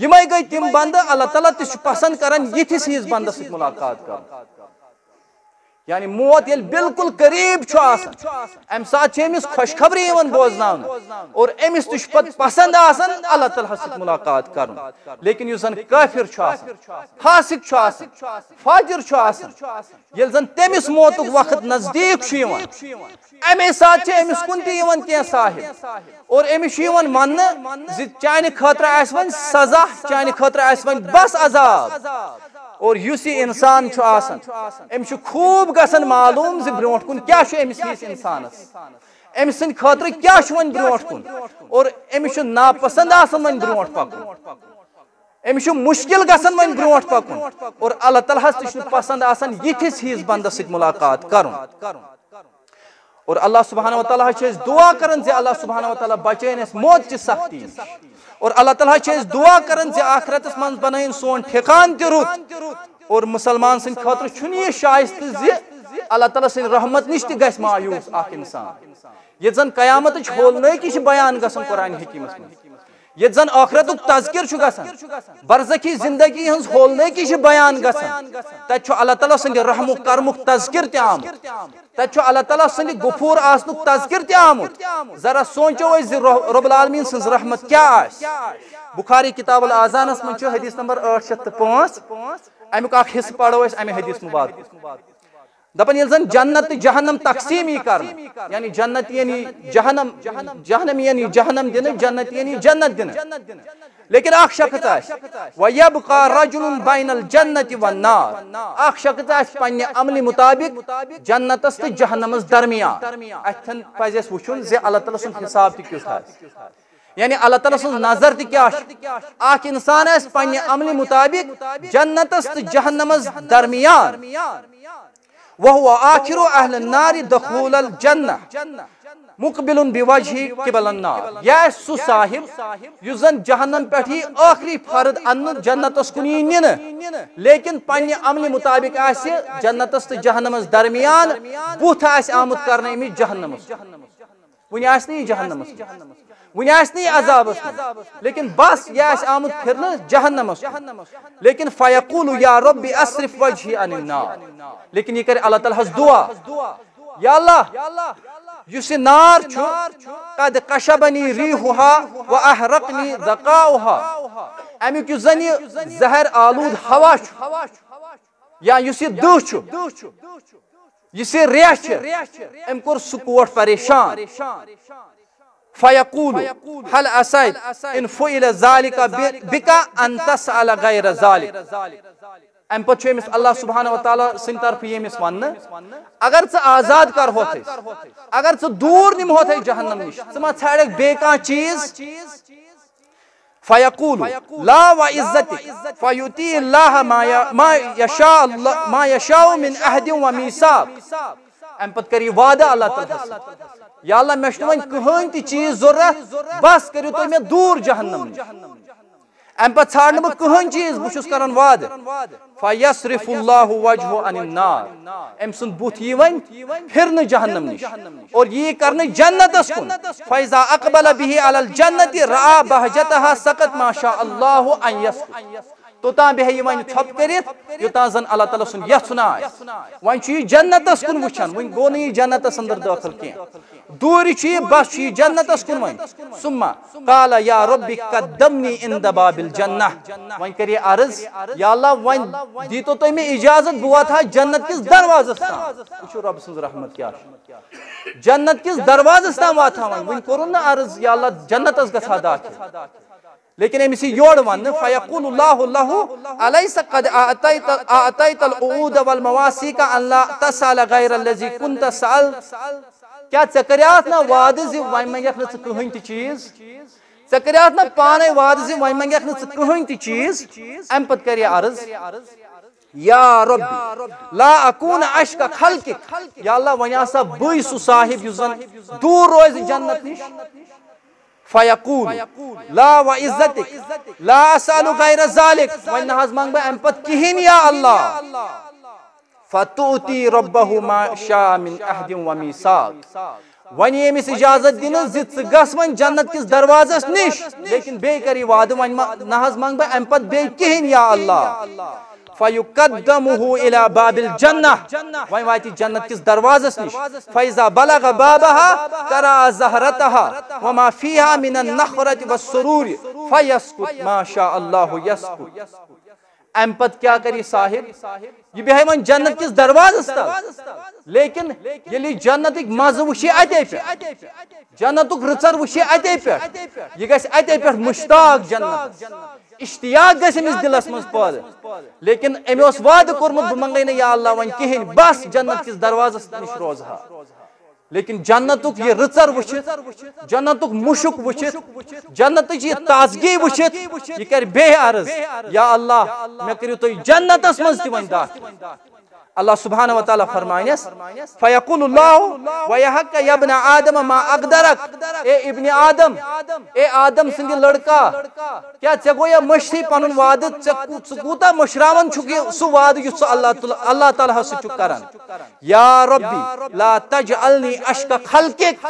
یِمے گٔے تِم بندٕ، اللہ تعالیٰ تہِ چھُ پسند کران یِتھِس ہِوِس بندس سۭتۍ ملاقات کرُن۔ یعنی موت ییٚلہِ بالکل قریب چھُ آسان، امہِ ساتہٕ چھِ أمِس خۄشخبری یِوان بوزناونہٕ اور أمِس تہِ چھُ پتہٕ پسند آسان اللہ تعالیٰ ہس سۭتۍ ملاقات کرُن۔ لیکن یُس زن کٲفر چھُ آسان، فاسق چھُ آسان، فاجر چھُ آسان، ییٚلہِ زن تٔمِس موتُک وقت نزدیٖک چھُ یِوان، امے ساتہٕ چھِ أمِس کُن تہِ یِوان کینٛہہ صاحب اور أمِس چھُ یِوان وننہٕ زِ چانہِ خٲطرٕ آسہِ وۄنۍ سزا، چانہِ خٲطرٕ آسہِ وۄنۍ بس عذاب۔ اور یُس یہِ انسان چھُ آسان، أمِس چھُ خوٗب گژھان معلوم زِ برونٛٹھ کُن کیٛاہ چھُ أمِس ہِوِس انسانس، أمۍ سٕنٛدِ خٲطرٕ کیٛاہ چھُ وۄنۍ برونٛٹھ کُن، اور أمِس چھُ ناپسند آسان وۄنۍ برونٛٹھ پکُن، أمِس چھُ مُشکِل گژھان وۄنۍ برونٛٹھ پکُن، اور اللہ تعالیٰ ہس تہِ چھُنہٕ پسند آسان یِتھِس ہِوِس بندس سۭتۍ ملاقات کرُن۔ اور اللہ سبحانہ و تعالیٰ ہس چھِ أسۍ دعا کران زِ اللہ سبحانہ و تعالیٰ بچٲیِن اَسہِ موت چہِ سختی نِش۔ اور اللہ تعالیٰ ہس چھِ أسۍ دعا کران زِ آخرتس منٛز بنٲیِن سون ٹھکان تہِ رُت۔ اور مسلمان سٕنٛدِ خٲطرٕ چھُنہٕ یہِ شایستہٕ زِ اللہ تعالیٰ سٕنٛدِ رحمت نِش تہِ گژھِ مایوس اکھ انسان۔ ییٚتہِ زن قیامتٕچ ہولنٲکی چھِ بیان گژھان قرآن حکیمس منٛز، ییٚتہِ زن ٲخرتُک تذکر چھُ گژھان، برزخی زندگی ہٕنٛز ہولنٲکی چھِ بیان گژھان، تتہِ چھُ اللہ تعالیٰ سٕنٛدِ رحم و کرمُک تذکر تہِ آمُت، تتہِ چھُ اللہ تعالیٰ سٕنٛدِ غفور آسنُک تذکر تہِ آمُت۔ ذرا سونچو أسۍ زِ رب العالمین سٕنٛز رحمت کیٛاہ آسہِ۔ بخاری کتاب الاذانس منٛز چھُ حدیث نمبر ٲٹھ شیٚتھ تہٕ پانٛژھ، امیُک اکھ حصہٕ پرو أسۍ امہِ حدیث مبارک۔ دپان ییٚلہِ زن جنت تہٕ جہنم تقسیٖم یی کرنہٕ، یعنی جنت یعنی جہنم، جہنم یعنی جہنم دِنہٕ، جنت یعنی جنت دِنہٕ۔ لیکن اکھ شخص آسہِ، وَيَبْقَى رَجُلٌ بَيْنَ الْجَنَّةِ وَالنَّارِ، اکھ شخص آسہِ پننہِ عملہِ مطابق جنتس تہٕ جہنمس درمیان۔ اتھن پزِ اسہِ وٕچھُن زِ اللہ تعالیٰ سُنٛد حساب تہِ کیُتھ آسہِ، یعنی اللہ تعالیٰ سٕنٛز نظر تہِ کیٛاہ چھِ۔ اکھ انسان آسہِ پننہِ عملہِ مطابق جنتس تہٕ جہنمس درمیان، وَهُوَ آخِرُ أَهْلِ النَّارِ دُخُولًا الْجَنَّةِ مُقْبِلٌ بِوَجْهِهِ قِبَلَ النَّارِ۔ یہِ آسہِ سُہ صاحب یُس زن جہنم پٮ۪ٹھ یی ٲخری فرد اننہٕ، جنتس کُن یی نِنہٕ، لیکن پننہِ عملہِ مطابق آسہِ جنتس تہٕ جہنمس درمیان، بُتھ آسہِ آمُت کرنہٕ أمِس جہنمس۔ وُنہِ آسہِ نہٕ یہِ جہنمس منٛز، وُنہِ آسہِ نہٕ یہِ عذابس منٛز، لیکن بس یہِ آسہِ آمُت پھرنہٕ جہنمس کُن۔ لیکن فیقول یا رب اصرف وجہی عن النار، لیکن یہِ کرِ اللہ تعالیٰ ہس دعا، یا اللہ، یُس یہِ نار چھُ، قد قشبنی ریحہا و احرقنی ذقاؤہا، امیُک یُس زن یہِ زہر آلود ہوا چھُ، یا یُس یہِ دٕہ چھُ، یُس یہِ ریح چھِ، أمۍ کوٚر سُہ کوٹھ پریشان۔ فیقول، هل عسیت ان فعل ذلك بك ان تسأل غیر ذلك۔ امہِ پتہٕ چھُ أمِس اللہ سبحانہ و تعالیٰ سٕنٛدِ طرفہٕ ییٚمِس وننہٕ، اگر ژٕ آزاد کرہوتھ أسۍ، اگر ژٕ دوٗر نِمہوتھ أسۍ جہنم نِش، ژٕ ما ژھانڈکھ بیٚیہِ کانٛہہ چیٖز؟ فیقول، لا وعزتک، فیعطی اللہ ما ی-، ما یشاء اللہ، ما یشاء من عہد و میثاق۔ امہِ پتہٕ کرِ یہِ وعدٕ اللہ تعالیٰ ہس سۭتۍ، یا اللہ، مےٚ چھُنہٕ وۄنۍ کٕہٕنۍ تہِ چیٖز ضروٗرت، بس کٔرِو تُہۍ مےٚ دوٗر جہنم نِش۔ امہِ پتہٕ ژھانڈٕ نہٕ بہٕ کٕہٕنۍ چیٖز، بہٕ چھُس کران وعدٕ۔ فیصرف اللہ وجہہ عن النار، أمۍ سُنٛد بُتھ یی وۄنۍ پھِرنہٕ جہنم نِش اور یی کرنہٕ جنتس کُن۔ فاذا اقبل به علی الجنة رأى بهجتها سقط ما شاء اللہ ان یسقط۔ توٚتام بیٚہہِ یہِ وۄنۍ ژھۄپہٕ کٔرِتھ، یوٚتام زن اللہ تعالیٰ سُنٛد یژھُن آسہِ۔ وۄنۍ چھُ یہِ جنتس کُن وٕچھان، وۄنۍ گوٚو نہٕ یہِ جنتس اندر دٲخل کینٛہہ۔ دوٗرِ چھُ یہِ، بس چھُ یہِ جنتس کُن وۄنۍ۔ ثم قال یا رب قدمنی عند باب الجنہ۔ وۄنۍ کر یہِ عرض، یا اللہ، وۄنۍ دیٖتو تُہۍ مےٚ اجازت، بہٕ واتہٕ ہا جنت کِس دروازس تام۔ وٕچھِو رۄب سٕنٛز رحمت کیٛاہ چھِ۔ جنت کِس دروازس تام واتہٕ ہا وۄنۍ۔ وۄنۍ کوٚرُن نہٕ عرض، یا اللہ، جنتس گژھٕ ہا داخل۔ لیکن أمِس یی یورٕ وننہٕ، فیقول اللہ لہ، الیس قد اعطیت، اعطیت الوعود والمواثیق ان لا تسأل غیر الذی کنت سألت؟ کیٛاہ ژےٚ کریاتھ نہ وعدٕ زِ وۄنۍ منگکھ نہٕ ژٕ کٕہٕنۍ تہِ چیٖز؟ ژےٚ کریاتھ نہ پانے وعدٕ زِ وۄنۍ منگکھ نہٕ ژٕ کٕہٕنۍ تہِ چیٖز؟ امہِ پتہٕ کر یہِ عرض، یا رب، لا اکون اشقی خلقک، یا اللہ، وۄنۍ آسا بٕے سُہ صاحب یُس زن دوٗر روزِ جنت نِش۔ فیقول، لا وعزتک، لا اسأل غیر ذلک، وۄنۍ نہ حظ منگ بہٕ امہِ پتہٕ کِہیٖنۍ یا اللہ۔ فتؤتی ربہ ما شاء من عہد و میثاق۔ وۄنۍ یی أمِس اجازت دِنہٕ زِ ژٕ گژھ وۄنۍ جنت کِس دروازس نِش، لیکن بیٚیہِ کر یہِ وعدٕ، وۄنۍ ما-، نہ حظ منگ بہٕ امہِ پتہٕ بیٚیہِ کِہیٖنۍ یا اللہ۔ فیقدمہ الی باب الجنہ، وۄنۍ واتہِ جنت کِس دروازس نِش۔ فاذا بلغ بابها ترا زہرتها وما فیها من النخرۃ والسرور فیسکت ما شاء اللہ یسکت۔ امہِ پتہٕ کیٛاہ کرِ یہِ صاحب؟ یہِ بیہہِ وۄنۍ جنت کِس دروازس تل، لیکن ییٚلہِ یہِ جنتٕکۍ مزٕ وٕچھِ اتے پٮ۪ٹھ، جنتُک رٕژر وٕچھِ اتے پٮ۪ٹھ، یہِ گژھِ اتے پٮ۪ٹھ مشتاق جنتس، اشتیاق گژھِ أمِس دِلس منٛز پٲدٕ۔ لیکن أمۍ اوس وعدٕ کوٚرمُت، بہٕ منگے نہٕ یا اللہ وۄنۍ کِہیٖنۍ، بس جنت کِس دروازس نِش روزٕ ہا۔ لیکن جنتُک یہِ رٕژر وٕچھِتھ، جنتُک مُشُک وٕچھِتھ، جنتٕچ یہِ تازگی وٕچھِتھ، یہِ کرِ بیٚیہِ عرض، یا اللہ، مےٚ کٔرِو تُہۍ جنتس منٛز تہِ وۄنۍ داخل۔ اللہ سبحانہ و تعالیٰ فرماینس، فیقول اللہ ویحک یبن آدم ما اقدرک، اے ابن آدم، اے آدم سٕنٛدِ لڑکا، کیا ژےٚ گویا مٔشتھٕے پنُن وعدٕ؟ ژےٚ کو-، ژٕ کوٗتاہ مٔشراوان چھُکھ یہِ سُہ وعدٕ یُس ژٕ اللہ تعالیٰ، اللہ تعالیٰ ہس سۭتۍ چھُکھ کران؟ یا ربی لا تجعلنی اشقی خلقک،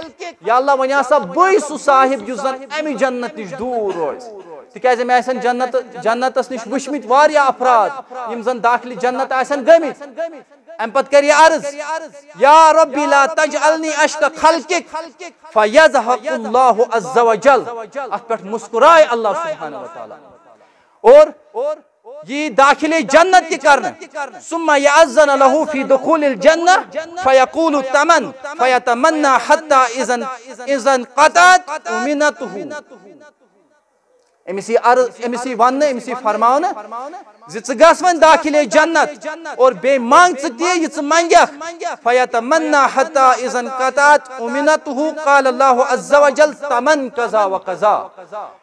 یا اللہ وۄنۍ آسا بٕے سُہ صاحب یُس زن امہِ جنت نِش دوٗر روزِ، تِکیازِ مےٚ آسن جنت، جنتس نِش وٕچھمٕتۍ واریاہ افراد یِم زن داخلِ جنت آسن گٔمٕتۍ۔ امہِ پتہٕ کرِ یہِ عرض، یا ربی لا تجعلنی اشقی خلقک، فیضحک اللہ عز وجل، اتھ پٮ۪ٹھ مسکرائے اللہ سبحانہ و تعالیٰ اور یہِ داخلِ جنت تہِ کرنہٕ۔ ثم یأذن لہ فی دخول الجنہ فیقول تمن فیتمنا حتی اذا، اذا انقطعت امنتہ۔ أمِس یی عرض، أمِس یی وننہٕ، أمِس یی فرماونہٕ زِ ژٕ گژھ وۄنۍ داخلِ جنت اور بیٚیہِ منگ ژٕ تہِ یہِ ژٕ منگکھ۔ فیتمنا حتی اذا انقطعت امنتہ قال اللہ عز وجل تمن کذا و کذا۔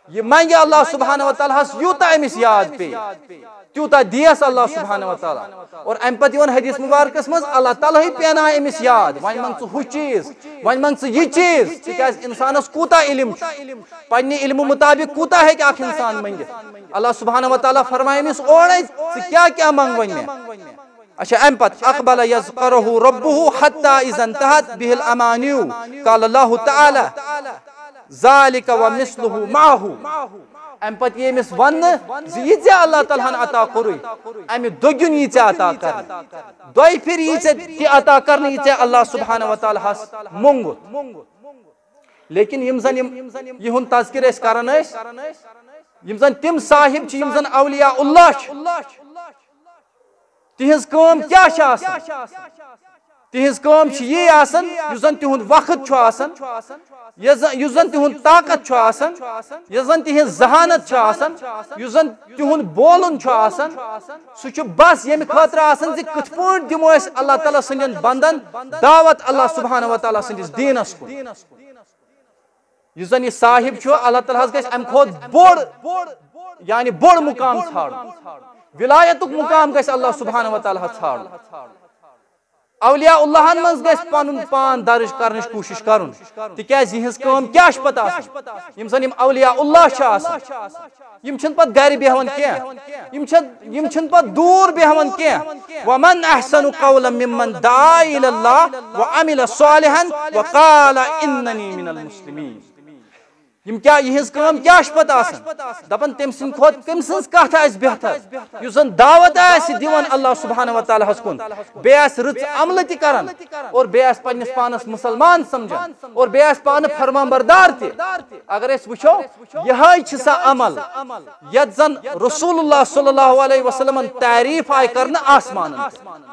یہِ منگہِ اللہ سبحانہ و تعالیٰ ہس یوٗتاہ أمِس یاد پیٚیہِ، تیوٗتاہ دِیس اللہ سبحانہ و تعالیٰ۔ اور امہِ پتہٕ یِوان حدیث مبارکس منٛز، اللہ تعالیٰ ہٕے پینایہِ أمِس یاد، وۄنۍ منگ ژٕ ہُہ چیٖز، وۄنۍ منگ ژٕ یہِ چیٖز، تِکیازِ انسانس کوٗتاہ علم چھُ، پننہِ علمہٕ مطابق کوٗتاہ ہیٚکہِ اکھ انسان منگِتھ۔ اللہ سبحانہ و تعالیٰ فرمایہِ أمِس اورے، ژٕ کیٛاہ کیٛاہ منگ وۄنۍ مےٚ؟ اچھا، امہِ پتہٕ اقبل یذکرہ ربہ حتی اذا انتہت بہ الامانی، قال اللہ تعالیٰ ذالک و مثلہ معہ۔ امہِ پتہٕ یی أمِس وننہٕ زِ یہِ ژےٚ اللہ تعالیٰ ہن عطا کوٚرُے، امہِ دۄگیُن یی ژےٚ عطا کرنہٕ، دۄیہِ پھِرِ یی ژےٚ تہِ عطا کرنہٕ یہِ ژےٚ اللہ سبحانہ و تعالیٰ ہس مونگُت۔ لیکن یِم زن یِم، یِہُنٛد تذکر أسۍ کران ٲسۍ، یِم زن تِم صاحب چھِ، یِم زن اولیاء اللہ چھِ، تِہنٛز کٲم کیٛاہ چھِ آسان؟ تِہنٛز کٲم چھِ یی آسان، یُس زن تِہُنٛد وقت چھُ آسان، یُس زن، یُس زن تِہُنٛد طاقت چھُ آسان، یۄس زن تِہنٛز ذہانت چھِ آسان، یُس زن تِہُنٛد بولُن چھُ آسان، سُہ چھُ بس ییٚمہِ خٲطرٕ آسان زِ کِتھ پٲٹھۍ دِمو أسۍ اللہ تعالیٰ سٕنٛدٮ۪ن بندن دعوت اللہ سبحانہ و تعالیٰ سٕنٛدِس دیٖنس کُن۔ یُس زن یہِ صاحب چھُ، اللہ تعالیٰ ہس گژھِ امہِ کھۄتہٕ بوٚڑ، یعنی بوٚڑ مقام ژھانڈُن۔ ولایتُک مقام گژھِ اللہ سبحانہ و تعالیٰ ہس ژھانڈُن۔ اولیاء اللہن منٛز گژھِ پنُن پان درج کرنٕچ کوٗشش کرُن، تِکیازِ یِہنٛز کٲم کیٛاہ چھِ پتہٕ آسان؟ یِم زن یِم اولیاء اللہ چھِ آسان، یِم چھِنہٕ پتہٕ گرِ بیہوان کینٛہہ، یِم چھِ، یِم چھِنہٕ پتہٕ دوٗر بیہوان کینٛہہ۔ ومن احسن قولا ممن دعا الی اللہ وعمل صالحا وقال اننی من المسلمین۔ یِم کیٛاہ، یِہنٛز کٲم کیٛاہ چھِ پتہٕ آسان؟ دپان تٔمۍ سٕنٛدِ کھۄتہٕ کٔمۍ سٕنٛز کتھ آسہِ بہتر، یُس زن دعوت آسہِ دِوان اللہ سبحانہ و تعالیٰ ہس کُن، بیٚیہِ آسہِ رٕژ عملہٕ تہِ کران اور بیٚیہِ آسہِ پننِس پانس مسلمان سمجھان اور بیٚیہِ آسہِ پانہٕ فرمان بردار تہِ۔ اگر أسۍ وٕچھو، یِہے چھِ سۄ عمل یتھ زن رسول اللہ صلی اللہ علیہ وسلمن تعریف آیہِ کرنہٕ آسمانن پٮ۪ٹھ۔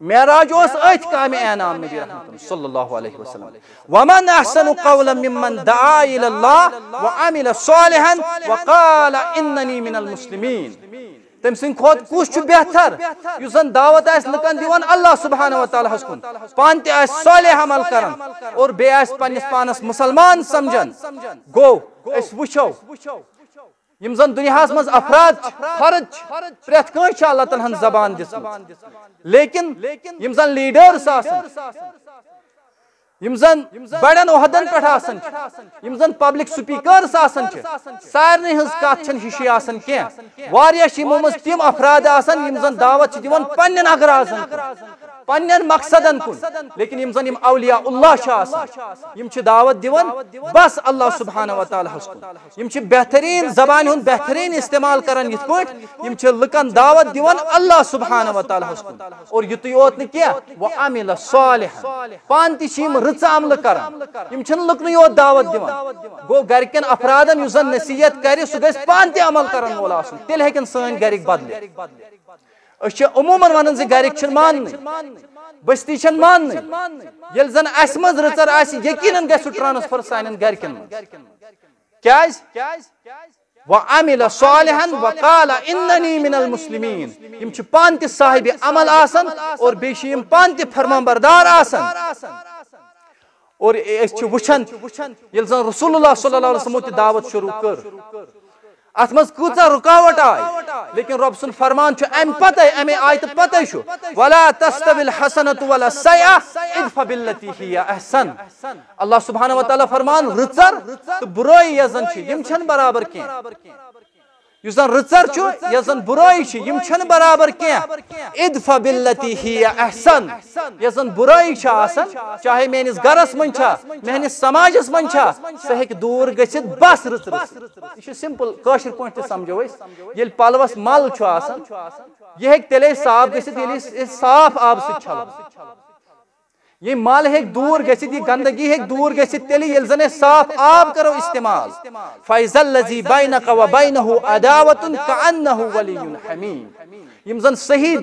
معراج اوس أتھۍ کامہِ انعام نبی رحمت صلی اللہ علیہ وسلم۔ ومن احسن قولا ممن دعا الی اللہ وعمل صالحا وقال اننی من المسلمین۔ تٔمۍ سٕنٛدِ کھۄتہٕ کُس چھُ بہتر یُس زن دعوت آسہِ لُکن دِوان اللہ سبحانہ و تعالیٰ ہس کُن، پانہٕ تہِ آسہِ صالح عمل کران اور بیٚیہِ آسہِ پننِس پانس مسلمان سمجھان؟ گوٚو، أسۍ وٕچھو، یِم زن دُنیاہس منٛز افراد چھِ، فرد چھِ، پرٛٮ۪تھ کٲنٛسہِ چھِ اللہ تعالیٰ ہن زبان دِژمٕژ، لیکن یِم زن لیڈرس آسان، یِم زن بڑٮ۪ن عہدن پٮ۪ٹھ آسان چھِ، یِم زن پبلک سپیکرز آسان چھِ، سارنٕے ہٕنٛز کتھ چھنہٕ ہِشی آسان کینٛہہ۔ واریاہ چھِ یِمو منٛز تِم افراد آسان، یِم زن دعوت چھِ دِوان پننٮ۪ن اغراضن کُن، پننٮ۪ن مقصدن کُن، لیکن یِم زن یِم اولیاء اللہ چھِ آسان، یِم چھِ دعوت دِوان بس اللہ سبحانہ و تعالیٰ ہس کُن۔ یِم چھِ بہترین زبانہِ ہُنٛد بہترین استعمال کران، یِتھ پٲٹھۍ یِم چھِ لُکن دعوت دِوان اللہ سبحانہ و تعالیٰ ہس کُن۔ اور یُتُے یوت نہٕ کینٛہہ، وعمل صالحا، پانہٕ تہِ چھِ یِم رٕژٕ عملہٕ کران۔ یِم چھِنہٕ لُکنٕے یوت دعوت دِوان۔ گوٚو، گرِکٮ۪ن افرادن یُس زن نصیحت کرِ، سُہ گژھِ پانہٕ تہِ عمل کرن وول آسُن، تیٚلہِ ہیٚکن سٲنۍ گرِکۍ بدلِتھ۔ أسۍ چھِ عموٗمن ونان زِ گرِکۍ چھِنہٕ ماننٕے، بستی چھَنہٕ ماننٕے۔ ییٚلہِ زن اسہِ منٛز رٕژر آسہِ، یقیناً گژھِ سُہ ٹرانسفر سانٮ۪ن گرِکٮ۪ن منٛز۔ کیازِ؟ وعمل صالحا وقال اننی من المسلمین۔ یِم چھِ پانہٕ تہِ صاحب عمل آسان اور بیٚیہِ چھِ یِم پانہٕ تہِ فرمان بردار آسان۔ اور أسۍ چھِ وٕچھان، ییٚلہِ زن رسول اللہ صلی اللہ علیہ وسلمو تہِ دعوت شروع کٔر، اتھ منٛز کۭژاہ رکاوٹ آیہِ، لیکن رۄب سُنٛد فرمان چھُ امہِ پتے، امہِ آیتہٕ پتے چھُ، ولا تستوی الحسنۃ ولا السیئۃ ادفع بالتی ہی احسن۔ اللہ سبحانہ و تعالیٰ فرمان، رٕژر تہٕ برٲیی یۄس زن چھِ، یِم چھَنہٕ برابر کینٛہہ۔ یُس زن رٕژر چھُ، یۄس زن برٲیی چھِ، یِم چھَنہٕ برابر کینٛہہ۔ ادفع بالتی ہی احسن۔ یۄس زن برٲیی چھِ آسان، چاہے میٲنِس گرس منٛز چھا، میٲنِس سماجس منٛز چھا، سۄ ہیٚکہِ دوٗر گٔژھِتھ بس رٕژرٕ سۭتۍ۔ یہِ چھُ سمپل کٲشِر پٲٹھۍ تہِ سمجھو أسۍ۔ ییٚلہِ پلوس مل چھُ آسان، یہِ ہیٚکہِ تیٚلے صاف گٔژھِتھ، ییٚلہِ أسۍ أسۍ صاف آبہٕ سۭتۍ چھلو۔ یہِ مل ہیٚکہِ دوٗر گٔژھِتھ، یہِ گندگی ہیٚکہِ دوٗر گٔژھِتھ، تیٚلہِ ییٚلہِ زن أسۍ صاف آب کرو استعمال۔ فاذا الذی بینک و بینہ عداوۃ کأنہ ولی حمیم۔ یِم زن صحیح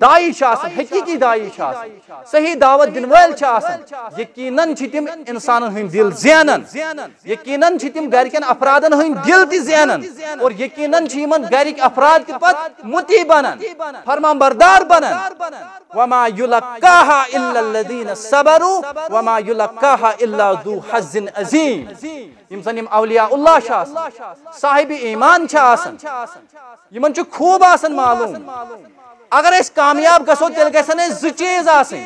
داعی چھِ آسان، حقیقی داعی چھِ آسان، صحیح دعوت دِنہٕ وٲلۍ چھِ آسان، یقیناً چھِ تِم انسانن ہٕنٛدۍ دِل زینان، یقیناً چھِ تِم گرِکٮ۪ن افرادن ہٕنٛدۍ دِل تہِ زینان، اور یقیناً چھِ یِمن گرِکۍ افراد تہِ پتہٕ مُطیع بنان، فرمان بردار بنان۔ وما یلقاها الا الذین صبروا وما یلقاها الا ذو حظ عظیم۔ یِم زن یِم اولیاء اللہ چھِ آسان، صاحب ایمان چھِ آسان، یِمن چھُ خوب آسان معلوم۔ اگر أسۍ کامیاب گژھو، تیٚلہِ گژھن اَسہِ زٕ چیٖز آسٕنۍ۔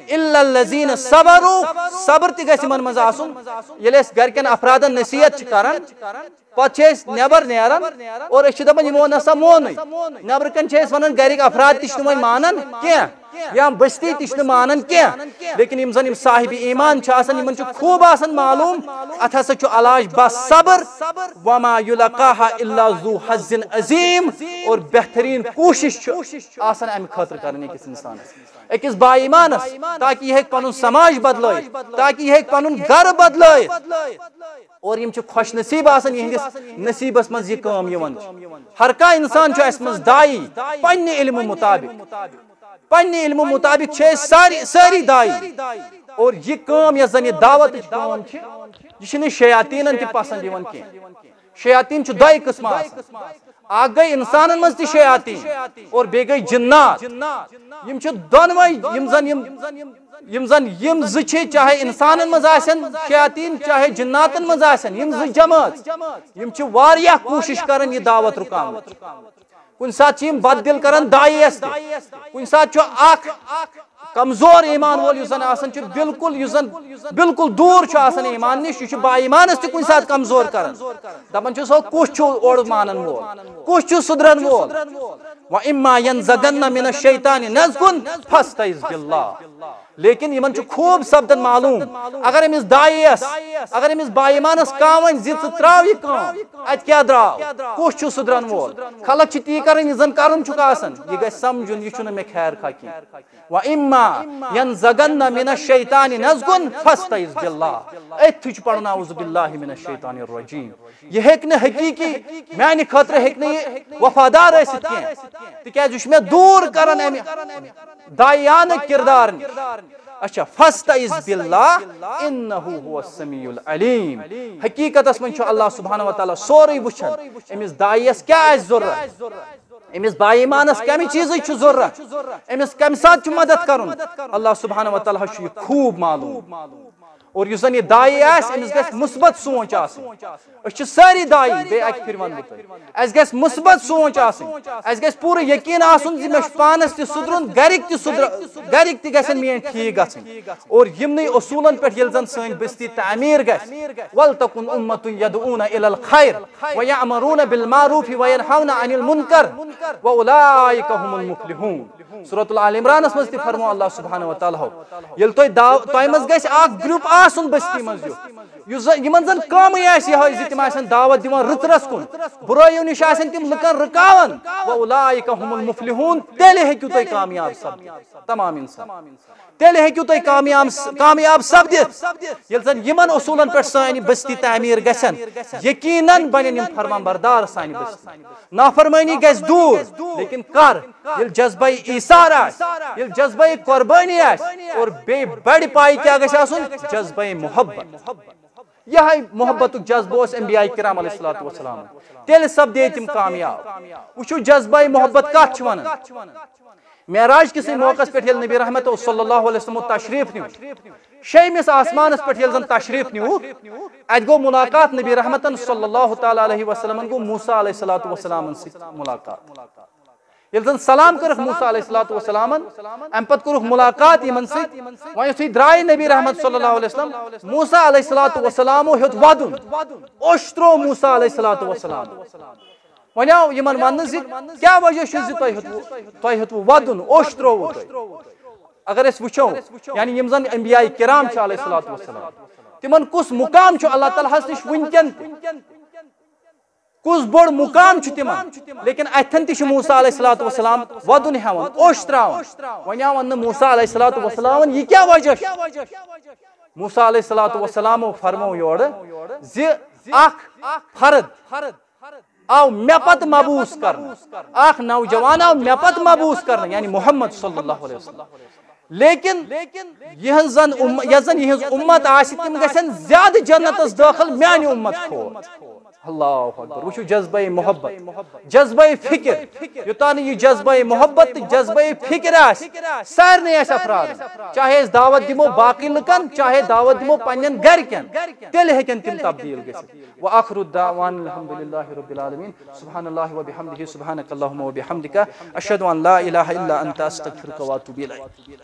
الا الذین صبروا، صبر تہِ گژھِ یِمن منٛز آسُن۔ ییٚلہِ أسۍ گرِکٮ۪ن افرادن نصیحت چھِ کران، پتہٕ چھِ أسۍ نٮ۪بر نیران اور أسۍ چھِ دپان، یِمو نسا مونٕے۔ نٮ۪برٕ کنہِ چھِ أسۍ ونان، گرِکۍ افراد تہِ چھِنہٕ وۄنۍ مانان کینٛہہ، یا بستی تہِ چھِنہٕ مانان کینٛہہ۔ لیکن یِم زن یِم صاحب ایمان چھِ آسان، یِمن چھُ خوب آسان معلوم، اتھ ہسا چھُ علاج بس صبر۔ وما یلقاها الا ذو حظ عظیم۔ اور بہترین کوٗشش چھِ آسان امہِ خٲطرٕ کرٕنۍ أکِس انسانس، أکِس با ایمانس، تاکہ یہِ ہیٚکہِ پنُن سماج بدلٲیِتھ، تاکہ یہِ ہیٚکہِ پنُن گرٕ بدلٲیِتھ۔ اور یِم چھِ خوش نصیب آسان، یِہنٛدِس نصیبس منٛز یہِ کٲم یِوان چھِ۔ ہر کانٛہہ انسان چھُ اسہِ منٛز داعی، پننہِ علمہٕ مطابق، پننہِ علمہٕ مطابق چھِ أسۍ ساری، سٲری داعی۔ اور یہِ کٲم، یۄس زن یہِ دعوتٕچ کٲم چھِ، یہِ چھِنہٕ شیاطیٖنن تہِ پسند یِوان کینٛہہ۔ شیاطیٖن چھِ دۄیہِ قٕسمہٕ آسان۔ اکھ گٔے انسانن منٛز تہِ شیاطیٖن اور بیٚیہِ گٔے جنات۔ یِم چھِ دۄنوَے، یِم زن یِم، یِم زن یِم زٕ چھِ، چاہے انسانن منٛز آسن شیاطیٖن، چاہے جناتن منٛز آسن، یِم زٕ جمٲژ، یِم چھِ واریاہ کوٗشش کران یہِ دعوت رُکاونٕچ۔ کُنہِ ساتہٕ چھِ یِم بددِل کران داعیَس تہِ، کُنہِ ساتہٕ چھُ اکھ کمزور ایمان وول یُس زن آسان چھُ، بالکل یُس زن بالکل دوٗر چھُ آسان ایمان نِش، یہِ چھُ با ایمانس تہِ کُنہِ ساتہٕ کمزور کران۔ دپان چھُ، سو کُس چھُ اورٕ مانن وول، کُس چھُ سُدرن وول؟ واما ینزغن من الشیطان نزغ فاستعذ باللہ۔ لیکن یِمن چھُ خوب سپدان معلوم، اگر أمِس داعیس، اگر أمِس با ایمانس کانٛہہ ونہِ زِ ژٕ تراو یہِ کٲم، اتہِ کیٛاہ درٛاو؟ کُس چھُ سُدرن وول؟ خلق چھِ تی کران، یہِ زن کرُن چھُکھ آسان، یہِ گژھِ سمجھُن، یہِ چھُنہٕ مےٚ خیر خواہ کینٛہہ۔ واما ینزغن من الشیطان نزغ فاستعذ باللہ۔ أتھی چھُ پرُن اعوذ باللہ من الشیطان الرجیم۔ یہِ ہیٚکہِ نہٕ حقیقی، میانہِ خٲطرٕ ہیٚکہِ نہٕ یہِ وفادار ٲسِتھ کینٛہہ، تِکیازِ یہِ چھُ مےٚ دوٗر کران امہِ داعیانہٕ کردار نِش۔ اچھا، فاستعذ باللہ انہ هو السمیع العلیم۔ حقیقتس منٛز چھُ اللہ سبحانہ و تعالیٰ سورُے وٕچھان، أمِس داعیس کیٛاہ آسہِ ضروٗرت، أمِس با ایمانس کمہِ چیٖزٕچ چھُ ضروٗرت، أمِس کمہِ ساتہٕ چھُ مدد کرُن، اللہ سبحانہ و تعالیٰ ہس چھُ یہِ خوب معلوم۔ اور یُس زن یہِ داعی آسہِ، أمِس گژھِ مثبت سونچ آسٕنۍ۔ أسۍ چھِ سٲری داعی، بیٚیہِ اکہِ پھِرِ ونہٕ بہٕ تۄہہِ، اَسہِ گژھِ مثبت سونچ آسٕنۍ۔ اَسہِ گژھِ پوٗرٕ یقین آسُن زِ مےٚ چھُ پانس تہِ سُدرُن، گرِکۍ تہِ سُدر-، گرِکۍ تہِ گژھن میٲنۍ ٹھیٖک گژھٕنۍ۔ اور یِمنٕے اصوٗلن پٮ۪ٹھ ییٚلہِ زن سٲنۍ بستی تعمیٖر گژھِ، ولتکن امتن یدعون الی الخیر ویأمرون بالمعروف وینہون عن المنکر واولئک هم المفلحون۔ سورۃ الآل عمرانس منٛز تہِ فرمو اللہ سبحانہ و تعالیٰ ہو، ییٚلہِ تۄہہِ دعو-، تۄہہِ منٛز گژھِ اکھ گروپ آسُن بستی منٛز یُتھ، یُس زن، یِمن زن کٲمٕے آسہِ یِہوٚے زِ تِم آسن دعوت دِوان رٕژرس کُن، بُرٲیِو نِش آسن تِم لُکن رُکاوان، واولئک هم المفلحون، تیٚلہِ ہیٚکِو تُہۍ کامیاب سپدِتھ۔ تمام انسان، تیٚلہِ ہیٚکِو تُہۍ کامیاب، کامیاب سپدِتھ، ییٚلہِ زن یِمن اصوٗلن پٮ۪ٹھ سٲنۍ بستی تعمیٖر گژھن، یقیناً بنن یِم فرمان بردار سانہِ بستی۔ نافرمٲنی گژھِ دوٗر، لیکن کر؟ ییٚلہِ جذبہ ایثار آسہِ، ییٚلہِ جذبہ قربٲنی آسہِ، اور بیٚیہِ بڑِ پایہِ کیٛاہ گژھِ آسُن؟ جذبہ محبت۔ یہے محبتُک جذبہٕ اوس انبیاء کرام علیہ الصلوۃ والسلام، تیٚلہِ سپدے تِم کامیاب۔ وٕچھِو، جذبہ محبت کتھ چھِ ونان۔ معراج کِسٕے موقعس پٮ۪ٹھ ییٚلہِ نبی رحمت صلی اللہ علیہ وسلم تشریف نیوٗ، شیٚیمِس آسمانس پٮ۪ٹھ ییٚلہِ زن تشریف نیوٗکھ، اتہِ گوٚو ملاقات نبی رحمتن صلی اللہ تعالیٰ علیہ وسلمن گوٚو موسیٰ علیہ الصلوۃ والسلامن سۭتۍ ملاقات۔ ییٚلہِ زن سلام کٔرٕکھ موسیٰ علیہ الصلوۃ والسلامن، امہِ پتہٕ کوٚرُکھ ملاقات یِمن سۭتۍ۔ وۄنۍ یُتھُے درٛاے نبی رحمت صلی اللہ علیہ وسلم، موسیٰ علیہ الصلوۃ والسلامو ہیوٚت ودُن، اوٚش تروو موسیٰ علیہ الصلوۃ والسلام۔ وۄنۍ آو یِمن وننہٕ زِ کیٛاہ وجہ چھُ زِ تۄہہِ ہیوٚتوٕ، تۄہہِ ہیوٚتوٕ ودُن، اوٚش ترووُ تۄہہِ؟ اگر أسۍ وٕچھو، یعنی یِم زن انبیاء کرام چھِ علیہ الصلوۃ والسلام، تِمن کُس مقام چھُ اللہ تعالیٰ ہس نِش وٕنکٮ۪ن تہِ؟ کُس بوٚڑ مقام چھُ تِمن؟ لیکن اتھن تہِ چھُ موسیٰ علیہ الصلوۃ والسلام ودُن ہٮ۪وان، اوٚش تراوان۔ وۄنۍ آو وننہٕ موسیٰ علیہ الصلوۃ والسلامن، یہِ کیٛاہ وجہ چھُ؟ موسیٰ علیہ الصلوۃ والسلامو فرمو یورٕ زِ اکھ فرد آو مےٚ پتہٕ مبعوث کرنہٕ، اکھ نوجوان آو مےٚ پتہٕ مبعوث کرنہٕ، یعنی محمد صلی اللہ علیہ وسلم۔ لیکن یِہنٛز زن اُم-، یۄس زن یِہنٛز اُمت آسہِ، تِم گژھن زیادٕ جنتس دٲخل میانہِ اُمت کھۄتہٕ۔ اللہ اکبر۔ وٕچھِو جذبہ محبت، جذبہ فکر۔ یوٚتام نہٕ یہِ جذبہ محبت تہٕ جذبہ فکر آسہِ سارنٕے آسہِ افرادن، چاہے أسۍ دعوت دِمو باقٕے لُکن، چاہے دعوت دِمو پننٮ۪ن گرِکٮ۪ن، تیٚلہِ ہیٚکن تِم تبدیل گٔژھِتھ۔ وآخر الدعوان الحمد لله رب العالمين۔ سبحان الله وبحمده، سبحانك اللهم وبحمدك، أشهد أن لا إله إلا أنت، أستغفرك وأتوب إليك۔